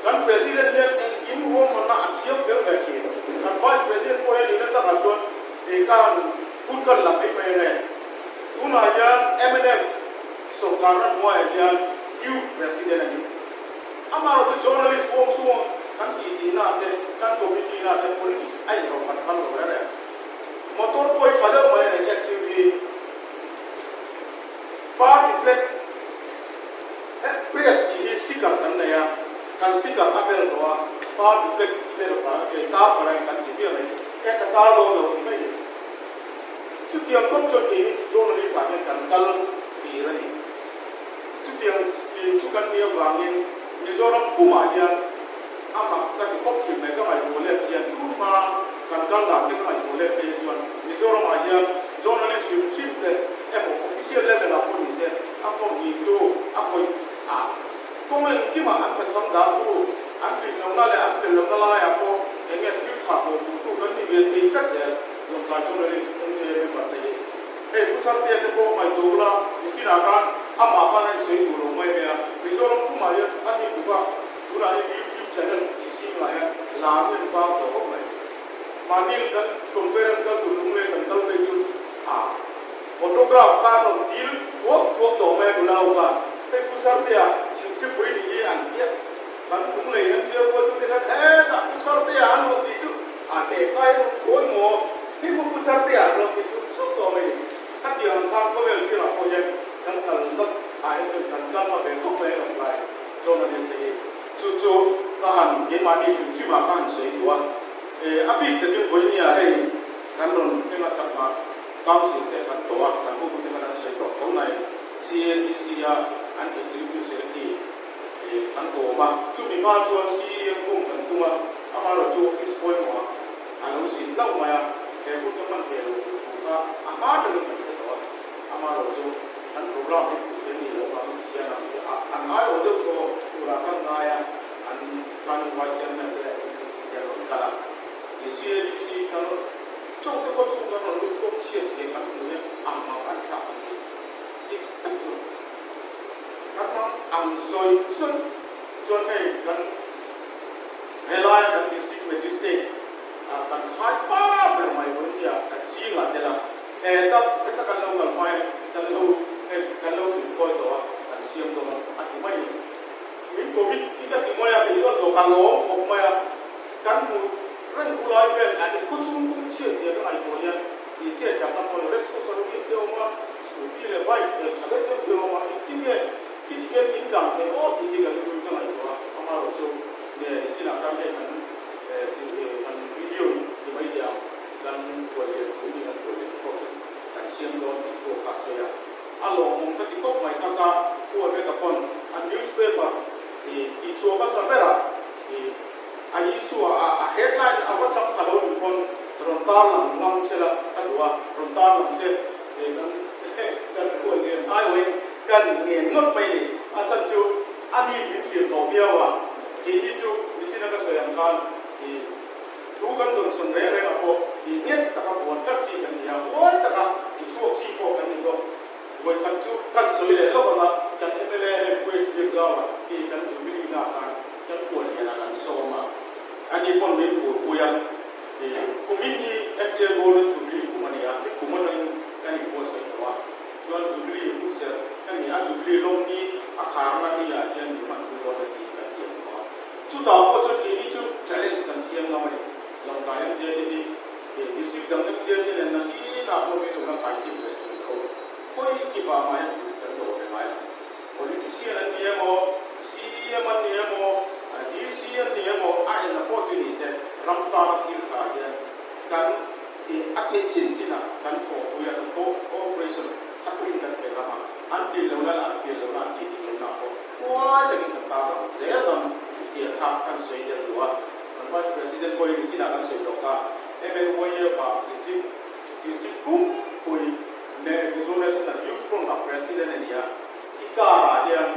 Kan President hian engkim ruahmanna a siam fel ve thin. Kan Vice President pawh hian nihna takah chuan kei khan hun kan la mai mai ang e. Tunah hian mnf. Sawrkarna hnuaiah hian new President a ni. Amaherawhchu journalist huang chhunga kan titi na te, kan committee na te politics a inrawh khat phal lo reng reng. Motor pawh hi tha deuh mai a nei SUV. Party flag eh press tih hi sticker kan nei a, kan sticker a bel tawh a, party flag i bel phah a kei tar phah reng kan ti viau mai. E ka tar dawn lo ti mai ni. Chutiang kawng chuan keini journalist ah hian kan kal fir a ni. Chutiang tih chu kan nih avangin Mizoram pumah hian a mak ka ti khawp thin mai. Ka ngaihtuah let hian tun hma kan kal dan te ka ngaihtuah let phei chuan Mizoramah hian journalist hrim hrim te emaw official level ah pawh ni se a kawmhnih tu a khawih a kawng engkimah an pacham dan tu an rinlohna leh an fel lohna laiah pawh enge thil tha pawh hmuh tu kan ni ve thei tlat zel. Lawngtlai journalist MJ member te hi hei Pu Chartea te pawh ngaihtuah ula nichinah khan amah khan a insawi duh lo mai mai a, Mizoram pumah hian a ni tuk a, tunah hian YouTube channel tih zingah hian lar hi an vang tawh khawp mai. Mahni kan conference kal tur lung leh kan kal phei chu a photograph kha an rawn dil thuak thuak tawh mai a nula ho khan hei Pu Chartea chhimtipui nih hi an tiat Kan lung lei MJ rual chu te khan hetah Pu Chartea an rawn tih chu a teh kai rawn khawi maw? Hei pawh Pu Chartea an rawn ti sup sup tawh mai ni. Khatiang ang khan khawvel thil ah pawh hian kan kal nat ah hian chuan kan kal hma ve khawp mai a rawn lai journalist te hi. Chu chu ka han keimahni hrim hrim ah ka han sawi duh a. A bik takin vawinia hei kan rawn enga chakma council te kan tawh a, kan upu te khan an sawi tawh tho mai. CADC a an executive secretary Kan kawm a, chumi hma chuan CEM home kan tum a, amaherawh chu office pawimawh ah a lo zin hlauh mai a, he hun ka hman thei lo tur thu kha a hma takin kan hre tawh a, amaherawh chu kan program hi put te ni loh vangin ti hian an aiawh deuh tawh turah kan ngai a, an kan vice chairman te leh MPC te an rawn kal a, i CADC kan chawngte khaw chhung kan rawn lut kawng chhiat zia kan hmu hian ang mang an thlak an ti dik tak chu. Kan mang ang sawi sawi chuan hei kan helaia kan district magistrate ah kan khai pa ber mai vawi nia kan zingah tel a, heta heta kan lo kal hma in kan lo hei kan lo hrilh kawi tawh a, kan siam dawn a a ti mai ni. Min commit hi ka ti mai a, kei chuan lo ka lawm khawp mai a, kan hmuh reng hu lai vel a khawchhung kum chhiat zia ka ngaihtuah hian i chet dan a pawh rek social service te awm a, Scooty leh bike hmel tha deuh deuh hi a awm a, engtin nge khi ti hian in tlang thei aw tih hi ka rilru ka ngaihtuah a, amaherawhchu nge nichinah khan hei kan kan video in ti mai teh ang, kan kual lian thu ni kan kual lian khawp in kan siam dawn tih pawh kha a sawi a, a lawmawm ka ti khawp mai kha ka Pu Abeka pawn a newspaper i tihchhuah hmasa berah i a issue a a headline a va chang ta lo ni pawn rawn tarlang ngam se la ka duh a, rawn tarlang se. He kan kan khual ngen aiawhin kan ngen ngawt mai ni. A chhan chu a ni min thlir tawh miau a, keini chu nichina ka sawi ang khan i thu kan dawnsawn reng reng ah pawh i nghet taka vuan tlat chi kan ni a, huai taka i chhuak chi pawh kan ni bawk. Vawikhat chu kan sawi leh lawk ang a, kan mla hei Pu H Biakzaua hi kan Jubilee na khan kan khual lian ah kan sawm a, ani pawn min phurpui a. Kumin hi MJ Golden Jubilee kum a ni a, ni kum atangin kan inbuatsaih tawh a, chuan Jubilee hunserh ka ni a, Jubilee lawm ni a kharna ni ah hian min hman pui dawn a tiin kan tiam tawh a. Chutah pawh chuan keini chu challenge kan siam ngam a ni. Lawngtlai MJ te hi District dang MJ te nen nakin ah pawh min lo la khaikhin ve thin tho. Khawi kipah mah hian kut kan dawr ve ngai lo. Politician an ni emaw, CEM an ni emaw, DC an ni emaw, a enna pawh chu ni se, ram tana thil tha hian kan ih a theih chin chin ah kan thawhpui a, kan cooperation tha takin kan pe ngam a, an tlin lohna leh an fian lohna, an tih dik lohna pawh huai takin kan tar lang zel ngam tih kha kan sawi tel duh a. Kan Vice President pawhin nichinah kan sawi tawh kha, MNYF ah District District pumpui Mizo National Youth Front ah President a ni a, i car ah hian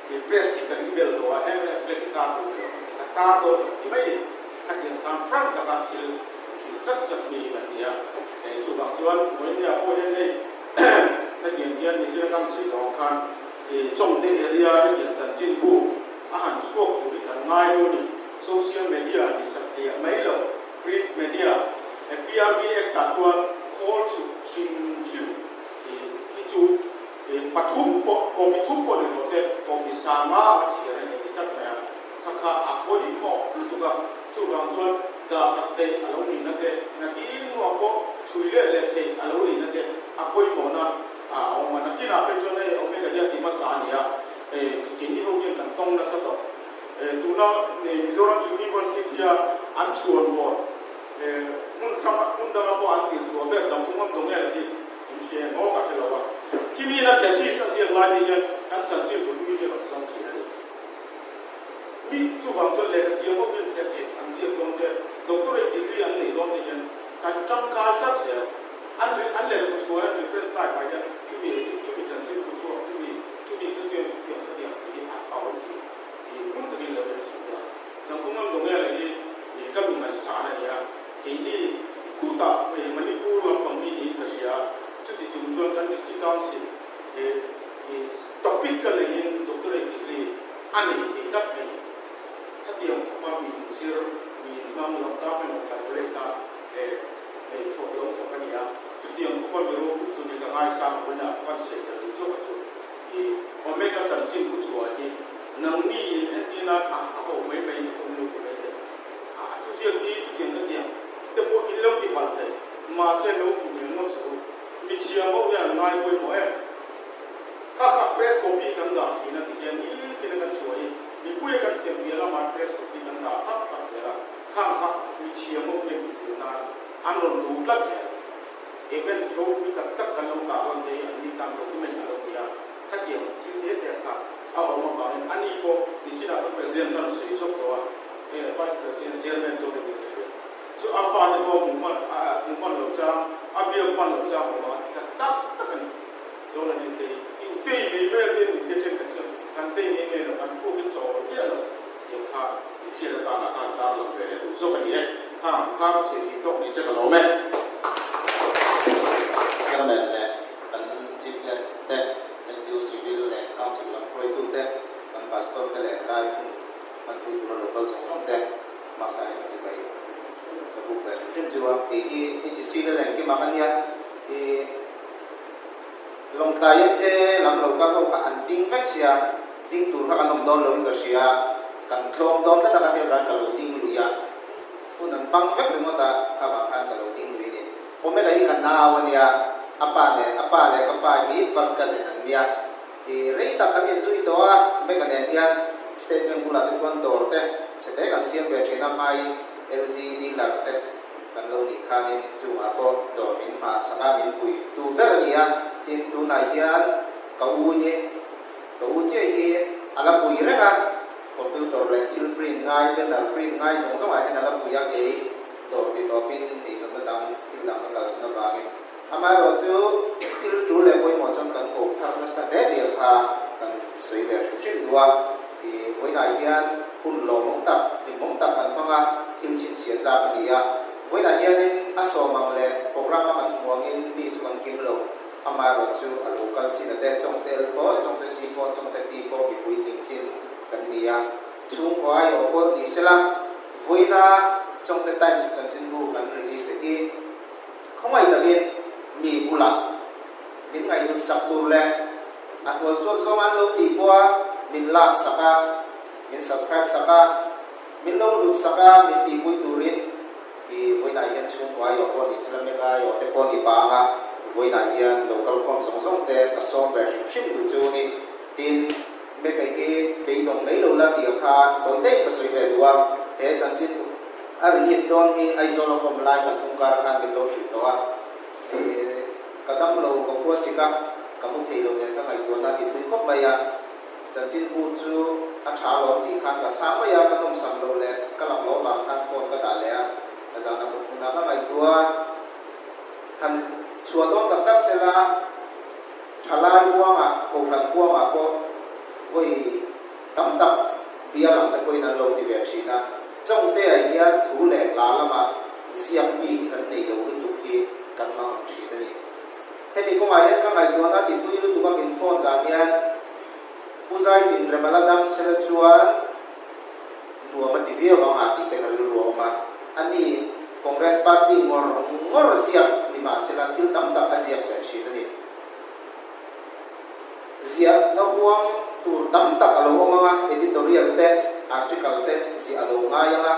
i press hi kan i bel tawh a, MNF flag i tar duh lo, ka tar dawn lo ti mai ni. Khatiang khan frank taka thil thil chat chat mi hi kan ni a, hei chuvang chuan Moinia pawh hian hei hetiang hian nichina kan sawi tawh ang khan i Chawngte area hetiang chanchinbu a han chhuak tur hi kan ngai lo a ni. Social media ni sak theih mai lo, print media he PRB Act ah chuan khawl chhuk hrim hrim hi chu. Pathum pawh, copy thum pawh ni rawh se, copy sanga a chhiar a ni a ti tlat mai a, kha kha a pawimawh lutuk a, chuvang chuan dah khat theih a lo nihna te, nakin hnuah pawh chhui leh leh theih a lo nihna te a pawimawhna a awm a, nakinah phei chuan hei Omega hi a ti hmasa a ni a, keini ho hian kan tawng nasa tawh. Tuna Mizoram University-a an chhuan vawt hmun hrang hmun danga pawh an tirh chhuah ber dang phung awm dawng em hi in hria em aw ka hre lo a. Khimi ina thesis a ziak lai te hian kan chanchin bu hlui hi a rawn zawng thin a ni. Mi chuvang chuan lehkha thiam ho hian thesis an ziak dawn te, doctorate degree an nei dawn te hian kan tangkai tlat zel. An an lehkha bu chhuah hian reference type ah hian chumi chumi chanchin bu chhuak chumi chumi ka tiang tiang ka tiang tih hi a awm thin. Tih hmun takin lo en chhin ila. Zangkhum an dawng ela hi ka mi ngaihsan a nia. Keini khutah hei Manipur lampang mi niin ka hria a, chuti chung chuan kan District Council he topic ka neihin Doctorate degree a nei thei tlat mai. Khatiang khawpa mi inzir, mi inhmang lo ta hmel Lawngtlai College a he hei thawk lo thawk a ni a. Chutiang khawpa mi ropui chu ni ka ngaisang a vawiinah ka pan sawi tel duh zawk a chu. I Omega chanchin pu chhuah hi nangni in entir a a ho mai mai in a awm lo ti mai teh. A thuziak hi chutiang ka tiang te pawh in lo ti palh thei, mahse lo hmu hmel ngawt suh u. Mi thiam ho hian an ngai pawimawh em? Kha kha press copy kan dah thin a ti hian nitin a kan chhuah hi mipuia kan sem piah lamah press copy kan dah thlap thlap zel a, khang kha mi thiam ho hian inzir nan an rawn duh tlat zel. Event ropui tak tak kan lo tarlan te hi an ni tan document a lo ni a, khatiang thil te te kha a awm avangin a ni pawh nichinah kan President khan sawi zawk tawh a, hei Vice President, Chairman chu ka ni ka hria. Chu a fate pawh hmuh hman hmuh hman loh chang, a biak hman loh chang awm a ti kha tak tak a ni. Journalist te hi i tei mai mai a ten te thenkhat chu kan tei mai mai lo, kan thluak in chaw miah lo tiang kha i hriat atana khan tarlang ve leh duh zawk a ni e. Khang kha ka sawi tih tawk ni se ka lawm e. Chairman leh kan Chief Guest te, SDO Civil leh Council lam hruaitu te, kan Pastor te leh helai hun hman thu tura local zawng zawng te hmasa in chibai ka buk ve hrim hrim chu a. Kei hi HCC la lengkim a ka nia i Lawngtlai MJ lam lo kal ho kha an ding vek sia, ding tur kha kan awm dawn loin ka hria, kan tlawm dawn tlat a ka hriat vangin ka lo ding lui a, hun an bang vek ringawt a, kha vang khan ka lo ding lui a ni. Omega hi ka nau a nia, a pa nen, a pa leh ka pa hi first cousin an nia, i rei tak kan inzui tawh a, Omega nen hian State Bank bulah te chuan dawr te chhe te kan siam ve thin a, hmai LG dealer te. Kan lo nih khanin chungah pawh dawr min hmah sak a, min pui tu ber a ni a, tin tunah hian ka u hi, ka u chiah hi a la pui reng a, computer leh thil print ngai, banner print ngai zawng zawngah hian a la pui a, kei dawr ti tawpin eizawnna dang thil dang ka kalsan avangin amaherawh chu thil tul leh pawimawh chuan kan ko thar nasa hle vel kha kan sawi ve hrim hrim duh a. I vawiinah hian hun lawmawm tak, hlimawm tak kan hmang a, thil chhinchhiah tlak a ni a. Vawiinah hianin a sawm ang leh programme a kan hmu angin mi chu kan kim lo. Amaherawh chu a lo kal chin a te, Chawngte L pawh, Chawngte C pawh, Chawngte P pawh mipui tling chin kan ni a. Chhungkaw aiawh pawh ni sela, vawiina Chawngte Times chanchinbu kan release hi khawngaih takin mi bulah min ngaihhlut sak tur leh A hnual suat zawng an lo tih pawh a, min lak sak a, min subscribe sak a, min lo lut sak a, min tihpui turin i vawiinah hian chhungkua aiawh pawh ni sela meka aiawh te pawh ni pang a, vawiinah hian lo kal khawm zawng zawng te ka sawm ve hrim hrim duh chu ni. Tin, meka hi beidawng mai lo la tih a khan tawi daih ka sawi ve duh a, he chanchin a release dawn hi Aizawl a awm lai kan kawngkar khan min lo hrilh tawh a, Ka dam lo, ka khua sik a, ka mu thei lo nen ka ngaihtuahna a ti thui khawp mai a. Chanchin bu chu a tha alawm tih khan ka chhang mai a, ka nawmsam loh leh ka lak loh avang khan phone ka dah leh a, ka zahna mut hmunah ka ngaihtuah. Han chhuah dawn tak tak sela, thalai huangah, kohhran huangah pawh vawi tam tak bial ang te pawhin an lo ti ve thin a. Chawngte-ah hian thu leh hla lamah ziak mi hi kan nei lo lutuk hi kan hmang ang thin a ni. Hemi kawngah hian ka ngaihtuahna ti thui lutuk a min phone zan hian Pu Zaitin Remala dam sela chuan nuam a ti viau ang a tih te ka rilru a awm a. A ni, Congress Party ngawr ngawr ziak ni mahsela thil tam tak a ziak ve thin a ni. Ziahna huang tur tam tak a lo awm ang a, editorial te, article te ziah a lo ngai ang a,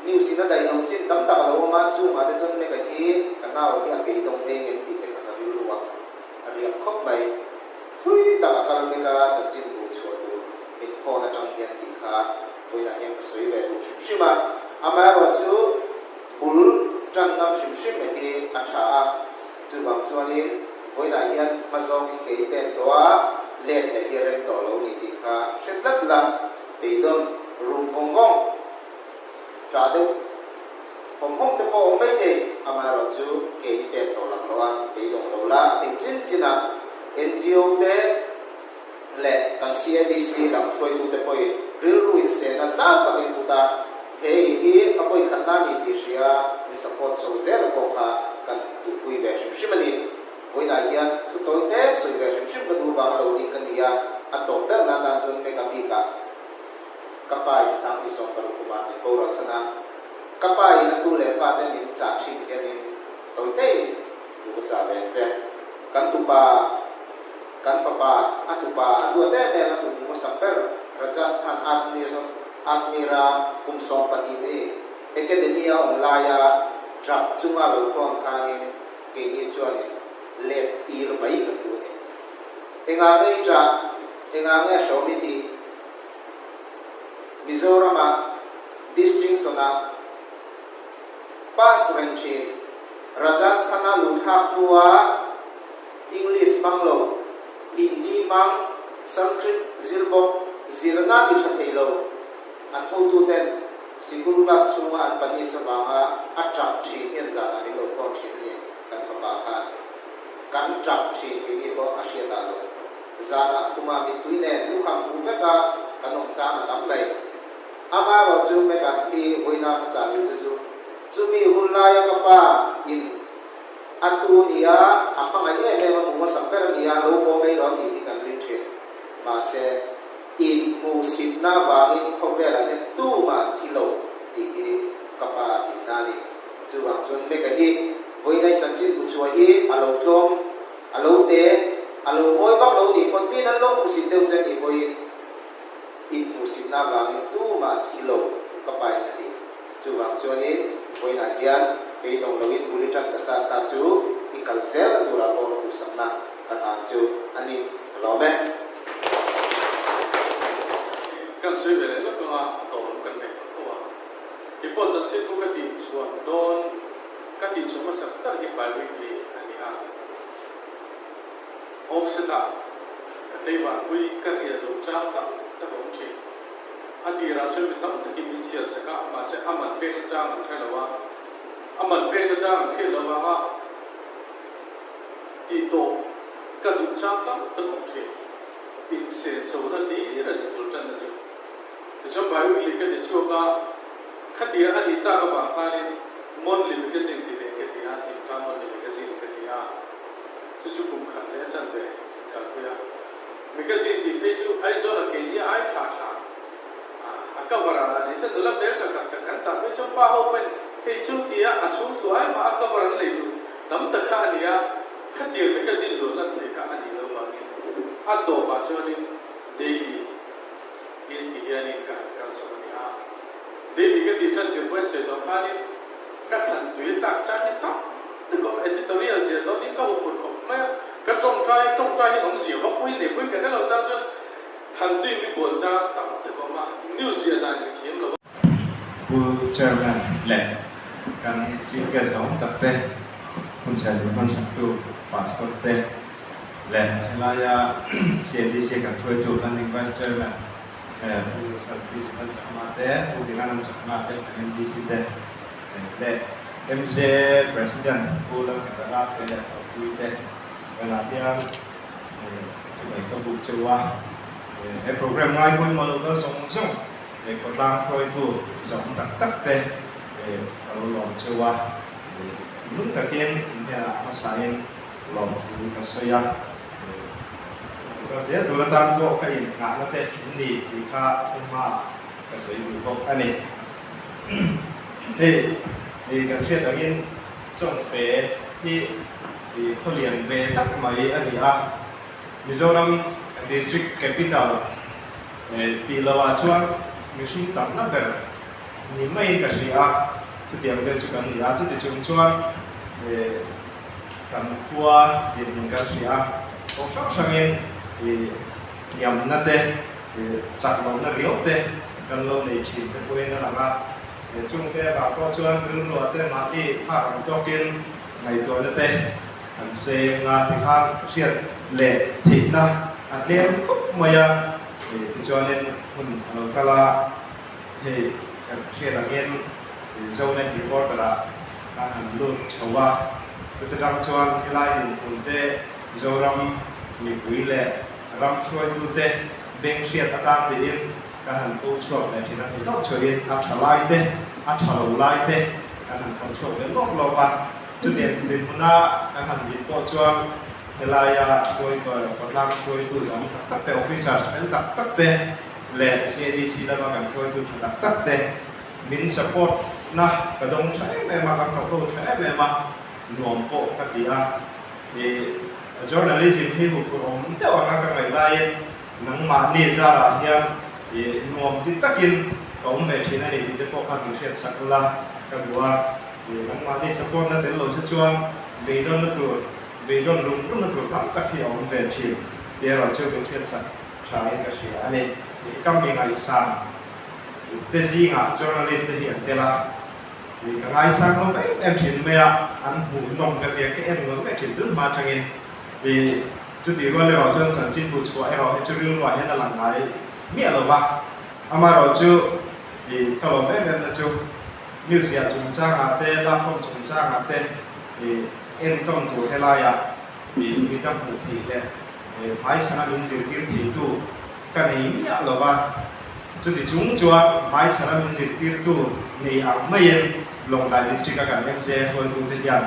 news in a daih lo chin tam tak a lo awm a, chungah te chuan Meka hi ka nau hi a beidawng mai ngem tih te kha ka rilru a, a riak khawp mai. Thui tak a kal vek a, chanchin bu chhuah tur min phone atang hian tih kha vawiinah hian ka sawi ve duh hrim hrim a, amaherawhchu bul tan ngam hrim hrim hi a tha a. Chuvang chuanin vawiinah hian hma zawngin ke i pen tawh a, let leh hi a rem tawh lo ni tih kha hre tlat la, beidawn rum vawng vawng ṭah deuh hawm hawm te pawh a awm maithei, amaherawhchu ke i pen tawh lak lo a, beidawng lo la, theih chin chinah NGO te leh kan CADC lam hruaitute pawhin rilru insehna zau tak in put a, hei hi a vawikhatna a ni tih hria in support chho zel pawh kha kan duhpui ve hrim hrim a ni. Vawiinah hian thu tawi te sawi ve hrim hrim ka duh vang a lo ding ka ni a, a tawp ber na atan chuan mega bikah ka pa in Sangni 60 kumah min boral san a, ka pa in a tu leh fate min chah thin hianin tawi tein thu ka chah ve ang che. Kan tupa. Kan fapa, a tupa, a duat em em a tum hmasak ber Rajasthan Ajmer Ajmer-a kum 12 mi Academy-a awm laia truck chunga lo phone khanin keini chuanin let tir mai kan duh a ni. Engah nge i ṭah? Engah nge hrawm i tih? Mizorama distinction-a pass reng ṭhin Rajasthan-a luhthlak hnua English hmang lo, Hindi hmang, Sanskrit zir bawk, zirna ti tha thei lo. An hotuten sikul class chhunga an panis avanga a tap thin hian zanah min lo phone thin a ni, kan fapa khan. Kan tap thin tih ni pawh a hriat ah lo. Zanah khumah mittui nen lukham huh vek a kan awm chang a tam mai. Amaherawhchu Meka hi vawiina ka chah duh che chu, chumi hun laia ka pa in A tu nia, a hmangaih em em a hmu hmasak ber a nia, lo haw mai rawh tih hi kan ring thin. Mahse, inhmuhsitna avangin khawvelah hian tumah an thi lo tih hi ka pa a tinna a ni. Chuvang chuan Meka hi vawiinai chanchin bu chhuah hi a lo tlawm, a lo te, a lo mawi vak lo nih pawn min an lo hmuhsit deuh che nih pawhin inhmuhsitna avangin tumah an thi lo ka pa in a ti. Chuvang chuanin vawiinah hian beidawng loin bul i tan ta sa sa chu i kal zel turah pawh duhsakna ka hlan chu a ni. Ka lawm e. Kan sawi ve leh lawk anga a tawp kan nei tawh tho a. Keipawh chanchin bu ka tih chhuan dawn ka tih chhuah hmasak tak hi bi-weekly a ni a. Offset-ah ka tleivanpui ka riah lo chang tak tak a awm thin. A tirah chuan mi tam takin min chhiar sak a, mahse a man pekna chang an hre lo a, a man pekna chang an hriat loh avanga tih tawh ka duh chang tam tak awm thin. Insenso na hlir a ni bul tanna chu. Tichuan bi-weekly ka ti chhuak a, khatia a nih tak avang khanin monthly magazine ti ve ka ti a, Thingtlang Monthly Magazine ka ti a, chu chu kum khat leh a chanve kalpui a. Magazine tih phei chu Aizawl-a keini ai thla thla a, a cover a lah ni se nula hmel tha tak tak kan tah phei chuan pa ho pawhin hei chu tia a chhung thu ai mah a cover an lei duh tam tak kha a ni a, khatir magazine luah lan thei kha a nih lo vangin a tawpah chuanin daily in ti hianin ka han kal chho a ni a, daily ka tih tan tir pawhin sawi tawh khanin ka thlan tui a tlak chang hi tam tak a awm, editorial ziah dawnin ka huphurh khawp mai a. Ka tawngtai tawngtai hi awmzia vak pawhin nei pawhin ka hre lo chang chuan Thantui mi bual chang tam tak a awm a, news ziah dan ka thiam lo a. Pu Chairman leh kan Chief Guest zawng tak te, hunchhiat min hmansaktu Pastor te leh helaia CADC kan hruaitu Planning Vice Chairman Pu Santi Sudan Chakma te, Pu Hiranand Chakma te, kan MDC te leh MJ President Pu Lalnghetala te leh Thawhpui te velah hian chibai ka buk cheu a. He program ngai pawimawh loh kal zawng zawng leh khawtlang hruaitu zawng tak tak te ka lo lawm cheu a. Thinlung takin in hnenah hmasain lawmthu ka sawi a. Ka zel tur atan pawh ka innghahna te in ni tih kha thunghmaah ka sawi duh bawk a ni. Hei i kan hriat angin Chawngte hi i khawlian ve tak mai a ni a, Mizoram District Capital tih lohah chuan mihring tamna ber ni maiin ka hria a, chutiang deuh chu kan ni a, chuti chung chuan kan khua dinhmun kan hria a, kawng hrang hrangin hniamna te, chak lohna riau te kan lo nei thin te pawhin a lang a, chungte avang pawh chuan rilruah te mahni phak ang tawkin ngaihtuahna te an seng a, tikhan hriat leh theihna a tlem khawp mai a, tichuanin hun a lo kal a, hei kan hriat angin Zonet reporter ah kan han lut chho a, chuta tang chuan helai dinhmun te Zoram mipui leh ram hruaitute beng hriat atan tiin kan han ko chhuak leh thin a, thei tawp chhuahin a tha lai te, a tha lo lai te kan han phawrh chhuak leh lawp lawp a. Chutiang dinhmuna kan han din pawh chuan helaia hruai khawtlang hruaitu zawng tak tak te, officers fel tak tak te leh CADC lama kan hruaitu tha tak tak te min support na ka dawng tha em em a, kan thawk ho tha em em a, nuam pawh ka ti a. Ih journalism hi huphurh awm deuh anga ka ngaih laiin nangmahni zarah hian ih nuam ti takin ka awm ve thin a ni tih te pawh kha min hriat sak ula ka duh a. Ih nangmahni support na tel lo che chuan beidawnna tur, beidawn rum rumna tur tam tak hi a awm ve thin tih erawh chu min hriat sak tha in ka hria a ni. Ih ka mi ngaihsan te zingah journalist te hi an tel a, ih ka ngaisang hlawm em em thin mai a, an hmuhnawm ka tia ka en ngawt mai thin tun hma atangin. Ih chutih rual erawh chuan chanchin bu chhuah erawh hi chu rilruah hian a lang ngai miah lo va, amaherawh chu ih ka lawm em em na chu News ziah chungchangah te, lakkhawm chungchangah te entawn tur helaiah mi ta hmuh theih leh hmaichhana min zirtir theitu ka nei miah lo va. Chuti chung chuan hmaichhana min zirtirtu nei ang maiin Lawngtlai District-a kan MJ hruaitute hian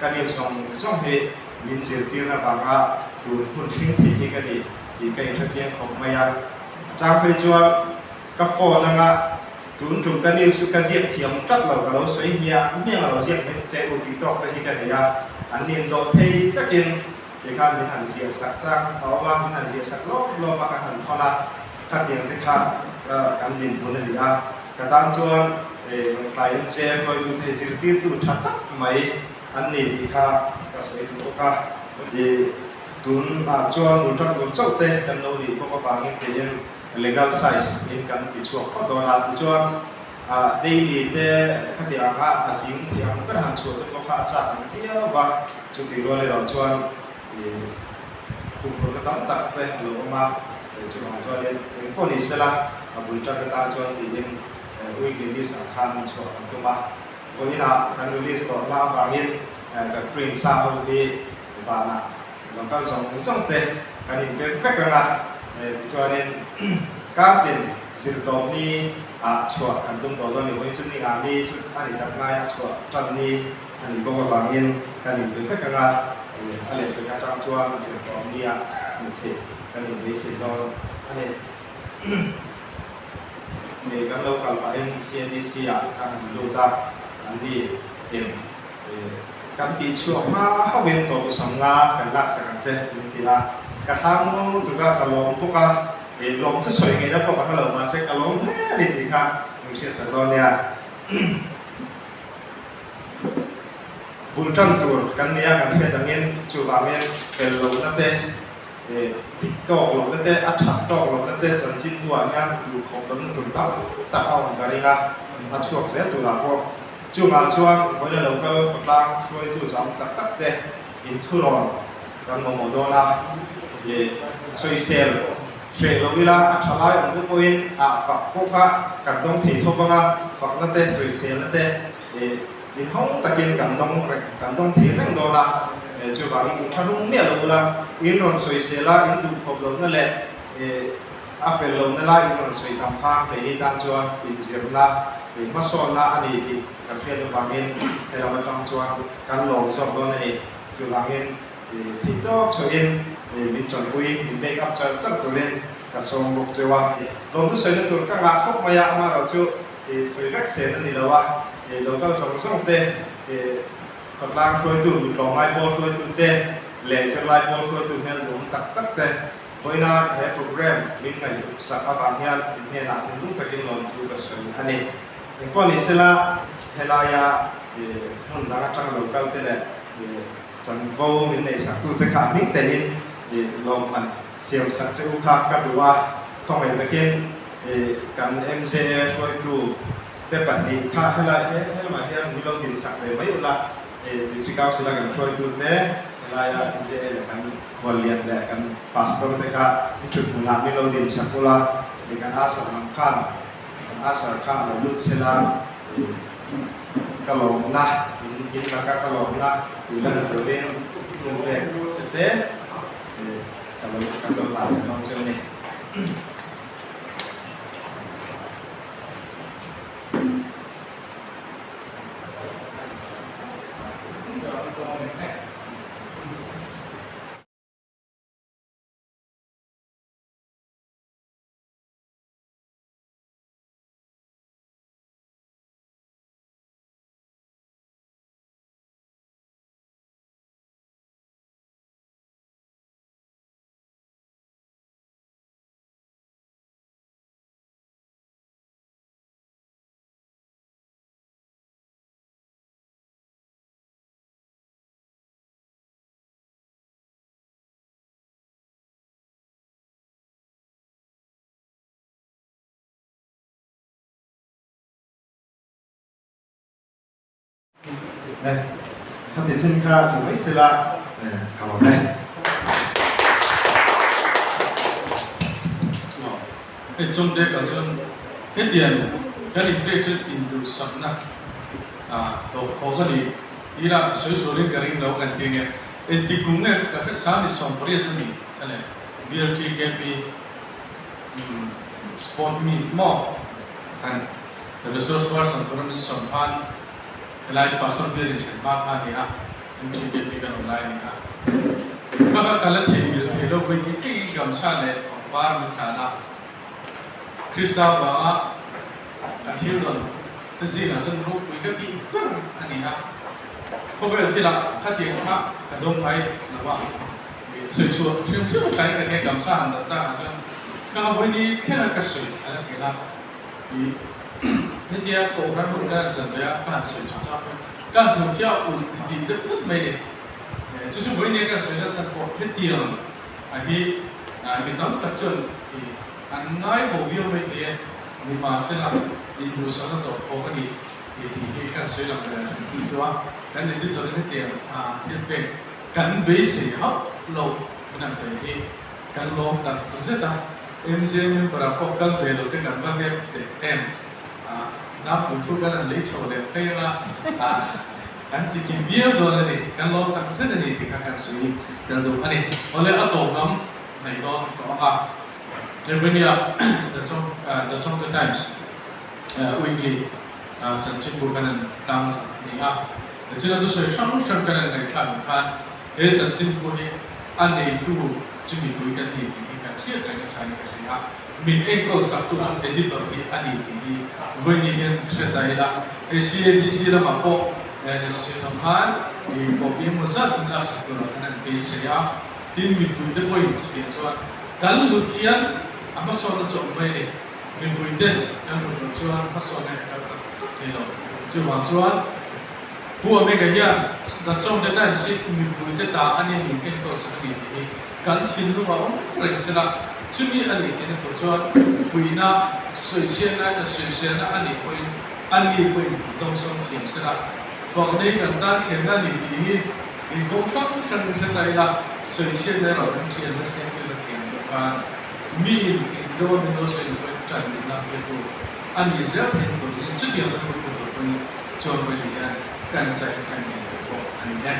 ka news zawng zawng hi min zirtirna vanga tun hun thleng thei hi ka ni tih ka inhrechiang khawp mai a. A chang phei chuan Ka phone anga tun tum ka news chu ka ziak thiam tlat lo, ka lo sawi hmiah hmiang a lo ziak mai che u tih tawk te hi ka nei a, an nin dawh thei takin ti khan min han ziah sak chang a awm a, min han ziah sak lawp lawp a kan han thawn a, khatiang te kha kan dinhmun a ni a, ka tan chuan Lawngtlai MJ hruaitute zirtirtu tha tak mai an ni tih kha ka sawi duh bawk a, tun ah chuan ultra tur chauh te kan lo nih bawk avangin tiin Legal size in kan ti chhuak phawt dawn a, tichuan daily te khati anga a zing thei ang ber han chhuah te pawh kha a chak ang viau va, chuti rual erawh chuan huphurhna tam tak te a lo awm a, chuvang chuanin eng pawh ni sela a bul tan atan chuan tiin weekly news ang khan chhuah kan tum a, vawiinah kan release tawh hma avangin kan print sa ho hi vanah Local zawng zawng te kan inpek vek ang a, tichuanin kar tin zirtawp ni ah chhuah kan tum tawh dawn ni pawhin chu ni ngah ni chu a ni tak ngai a chhuah tan ni a nih bawk avangin kan inpe vek ang a, a lehpek atang chuan zirtawp ni ah hmuh theih kan inbeisei dawn a ni. Kan lo kal pahin CADC ah kan han lut a, an ni in. Kan tih chhuak hma hauhin tawp usam nga kan lak sak ang che min ti a, ka hlang muang lutuk a, ka lawm bawk a, lawm chu sawi ngeina pawh ka hre lo mahse ka lawm hle a ni tih kha min hriat sak dawn nia. Bul tan tur kan nia kan hriat angin chuvangin fel lohna te, dik tawk lohna te, a that tawk lohna te chanchin buah hian duh khawp lohna tur tam tak a awm ka ring a, a chhuak zel turah pawh. Chungah chuan vawiina lo kal khawtlang hruaitu zam tak tak te inthurawn kan mamawh dawn a, i sawisel hreh lo ila a tha lai awm te pawhin ah fak pawh kha kan dawng thei thawp ang a, fakna te sawiselna te i inhawng takin kan dawng reng kan dawng thei reng dawn a, chuvangin inthlahrung miah lo ula in rawn sawisel a in duhkhawp lohna leh i A fel lohna lai in rawn sawi tam kha keini tan chuan inzirna leh hmasawnna a ni tih kan hriat avangin helam atang chuan kan lawm zawk dawn a ni. Chuvangin theihtawp chhuahin min tanpui, min back up char char turin ka sawm bawk cheu a. Lawmtu sawina tur ka ngah khawp mai a, amaherawh chu sawi vek sen a ni lo a, local zawng zawng te khawtlang hruaitu, mitlawmngai pawl hruaitu te leh zirlai pawl hruaitu hmel duhawm tak tak te. Vawiina he programme min ngaihhlut sak avang hian in hnenah thinlung takin lawmthu ka sawi a ni. Engpawh ni sela helaia hmun dang atang lo kal te leh chanvo min neih sak tute kha a hming telin lawmman siam sak che u kha ka duh a, khawngaih takin kan MJA hruaitu te pahnih kha helai helamah hian min lo din sak ve mai ula, District Council a kan hruaitu te helaia MJA leh kan Khuallian leh kan Pastor te kha i thut hmunah min lo din sak ula, kan Asar lam khan kan Asar kha a lo lut chhel a, ka lawmna in in laka ka lawmna tih lan turin thil pek che te ka lo kan lo hlan dawn cheu a ni. Khati chin kha thu mai sela ka lawm e. Hei chungte kal chuan hetiang kan inpek chu induhsakna tawp khawk a ni tih lah sawi sualin ka ring lo kan ti nge. Engtik kum nge ka hre 38 a ni kha le BLTKP sport meet maw khan resource person tura min sawm khan helai pastor bial inthen hma kha a ni a, MTKP kan awm lai a ni a. Ka ka kal a thei mil thei lo vawi hnih thlengin gamchha leh pangpar min hlan a, Krista vanga ka thil dawn te zingah chuan ropui ka tih ber a ni a, khawvel thilah khatiang kha ka dawng ngai lo a, sawi chhuah hrim hrim a tlain ka nia gamchha han dawn takah chuan ka vawi ni thlenga ka sawi a la thei la. Ih hetia kohhran hun kan han chan ve a, ka han sawi chhuah chang pawn ka hmuh khi a ulh ti tih deuh deuh mai ni. Chu chu vawiin nia kan sawi na chhan pawh hetiang a hi mi tam tak chuan ih an ngai ho viau mai thei e, nimahsela induhsakna tawp khawk a ni tih tih hi kan sawi lang ve hrim hrim chu a, kan editor in hetiang thil pek kan beisei hauh loh min han pe hi kan lawm tak zet a. MJ member ah pawh kal ve lo te kan va nep teh em a, Nampui thu kan han lei chho leh phei anga a, kan chi kim viau dawn a ni, kan lawm tak zet a ni tih kha kan sawi tel duh a ni. Awle a tawp lam hnaih dawn tawh ang a, Evenia The The Chongte Times Weekly chanchinbu kan han tlang ni a, nichin a thusawi hrang hrang kan han ngaihthlak ang khan he chanchinbu hi a neitu chu mipui kan ni tih hi kan hriat reng a tha in ka hria a, min enkawl saktu chu editor hi a ni tih hi vawiin hian hre ta ila, hei CADC lamah pawh decision ang khan i copy emaw zat min laksak turah khan an beisei a, tin mipui te pawhin chutiang chuan kan lut hian a hmasawnna chu a awm mai a ni, mipui ten kan lut loh chuan hmasawnna hi a kal tak tak thei lo, chuvang chuan. Pu Omega hian The Chawngte Times hi mipuite ta a ni min enkawl sak a ni tih hi kan thinlung a awm reng sela, chumi a nih theihna tur chuan fuihna, sawichhiatna emaw sawiselna a nih pawhin a ni pawhin dawngsawm thiam sela, faknei kan tan thlenna a ni tih hi inkawng hrang hrangin hre ta ila, sawichhiatna erawh kan thianna siamtir a thiam loh khan miin engti deuha min lo sawi loh pawhin ṭan min lak tir tur a nih zel theihna turin chutiang rilru pu tur pawhin Chuan vawiin hian kan chaih kan nei tur pawh a ni e.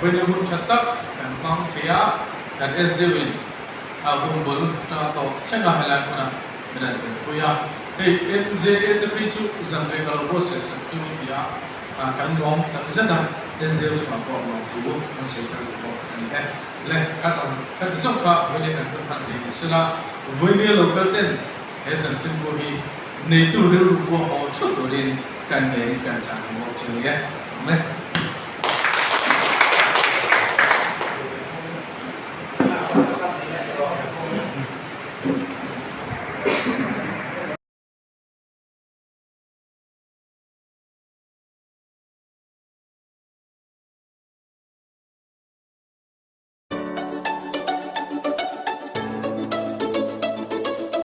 Vawiin hun tha tak kan hmang thei a, kan SDO in a hun bul atanga tawp thleng a helai hmuna min han telpui a. Hei MJA te phei chu zan rei ka lo buatsaih sak chu ti a, kan lawm tak zet a, SDO chungah pawh lawm thu an sawi tel duh pawh a ni e. Le ka tam ka ti zawk kha vawiin kan hun hman thei ni sela, vawiin local ten he chanchinbu hi neitu rilru pawh haw thut turin kan ngeiin kan chah ang bawk chu ni e. Awm e.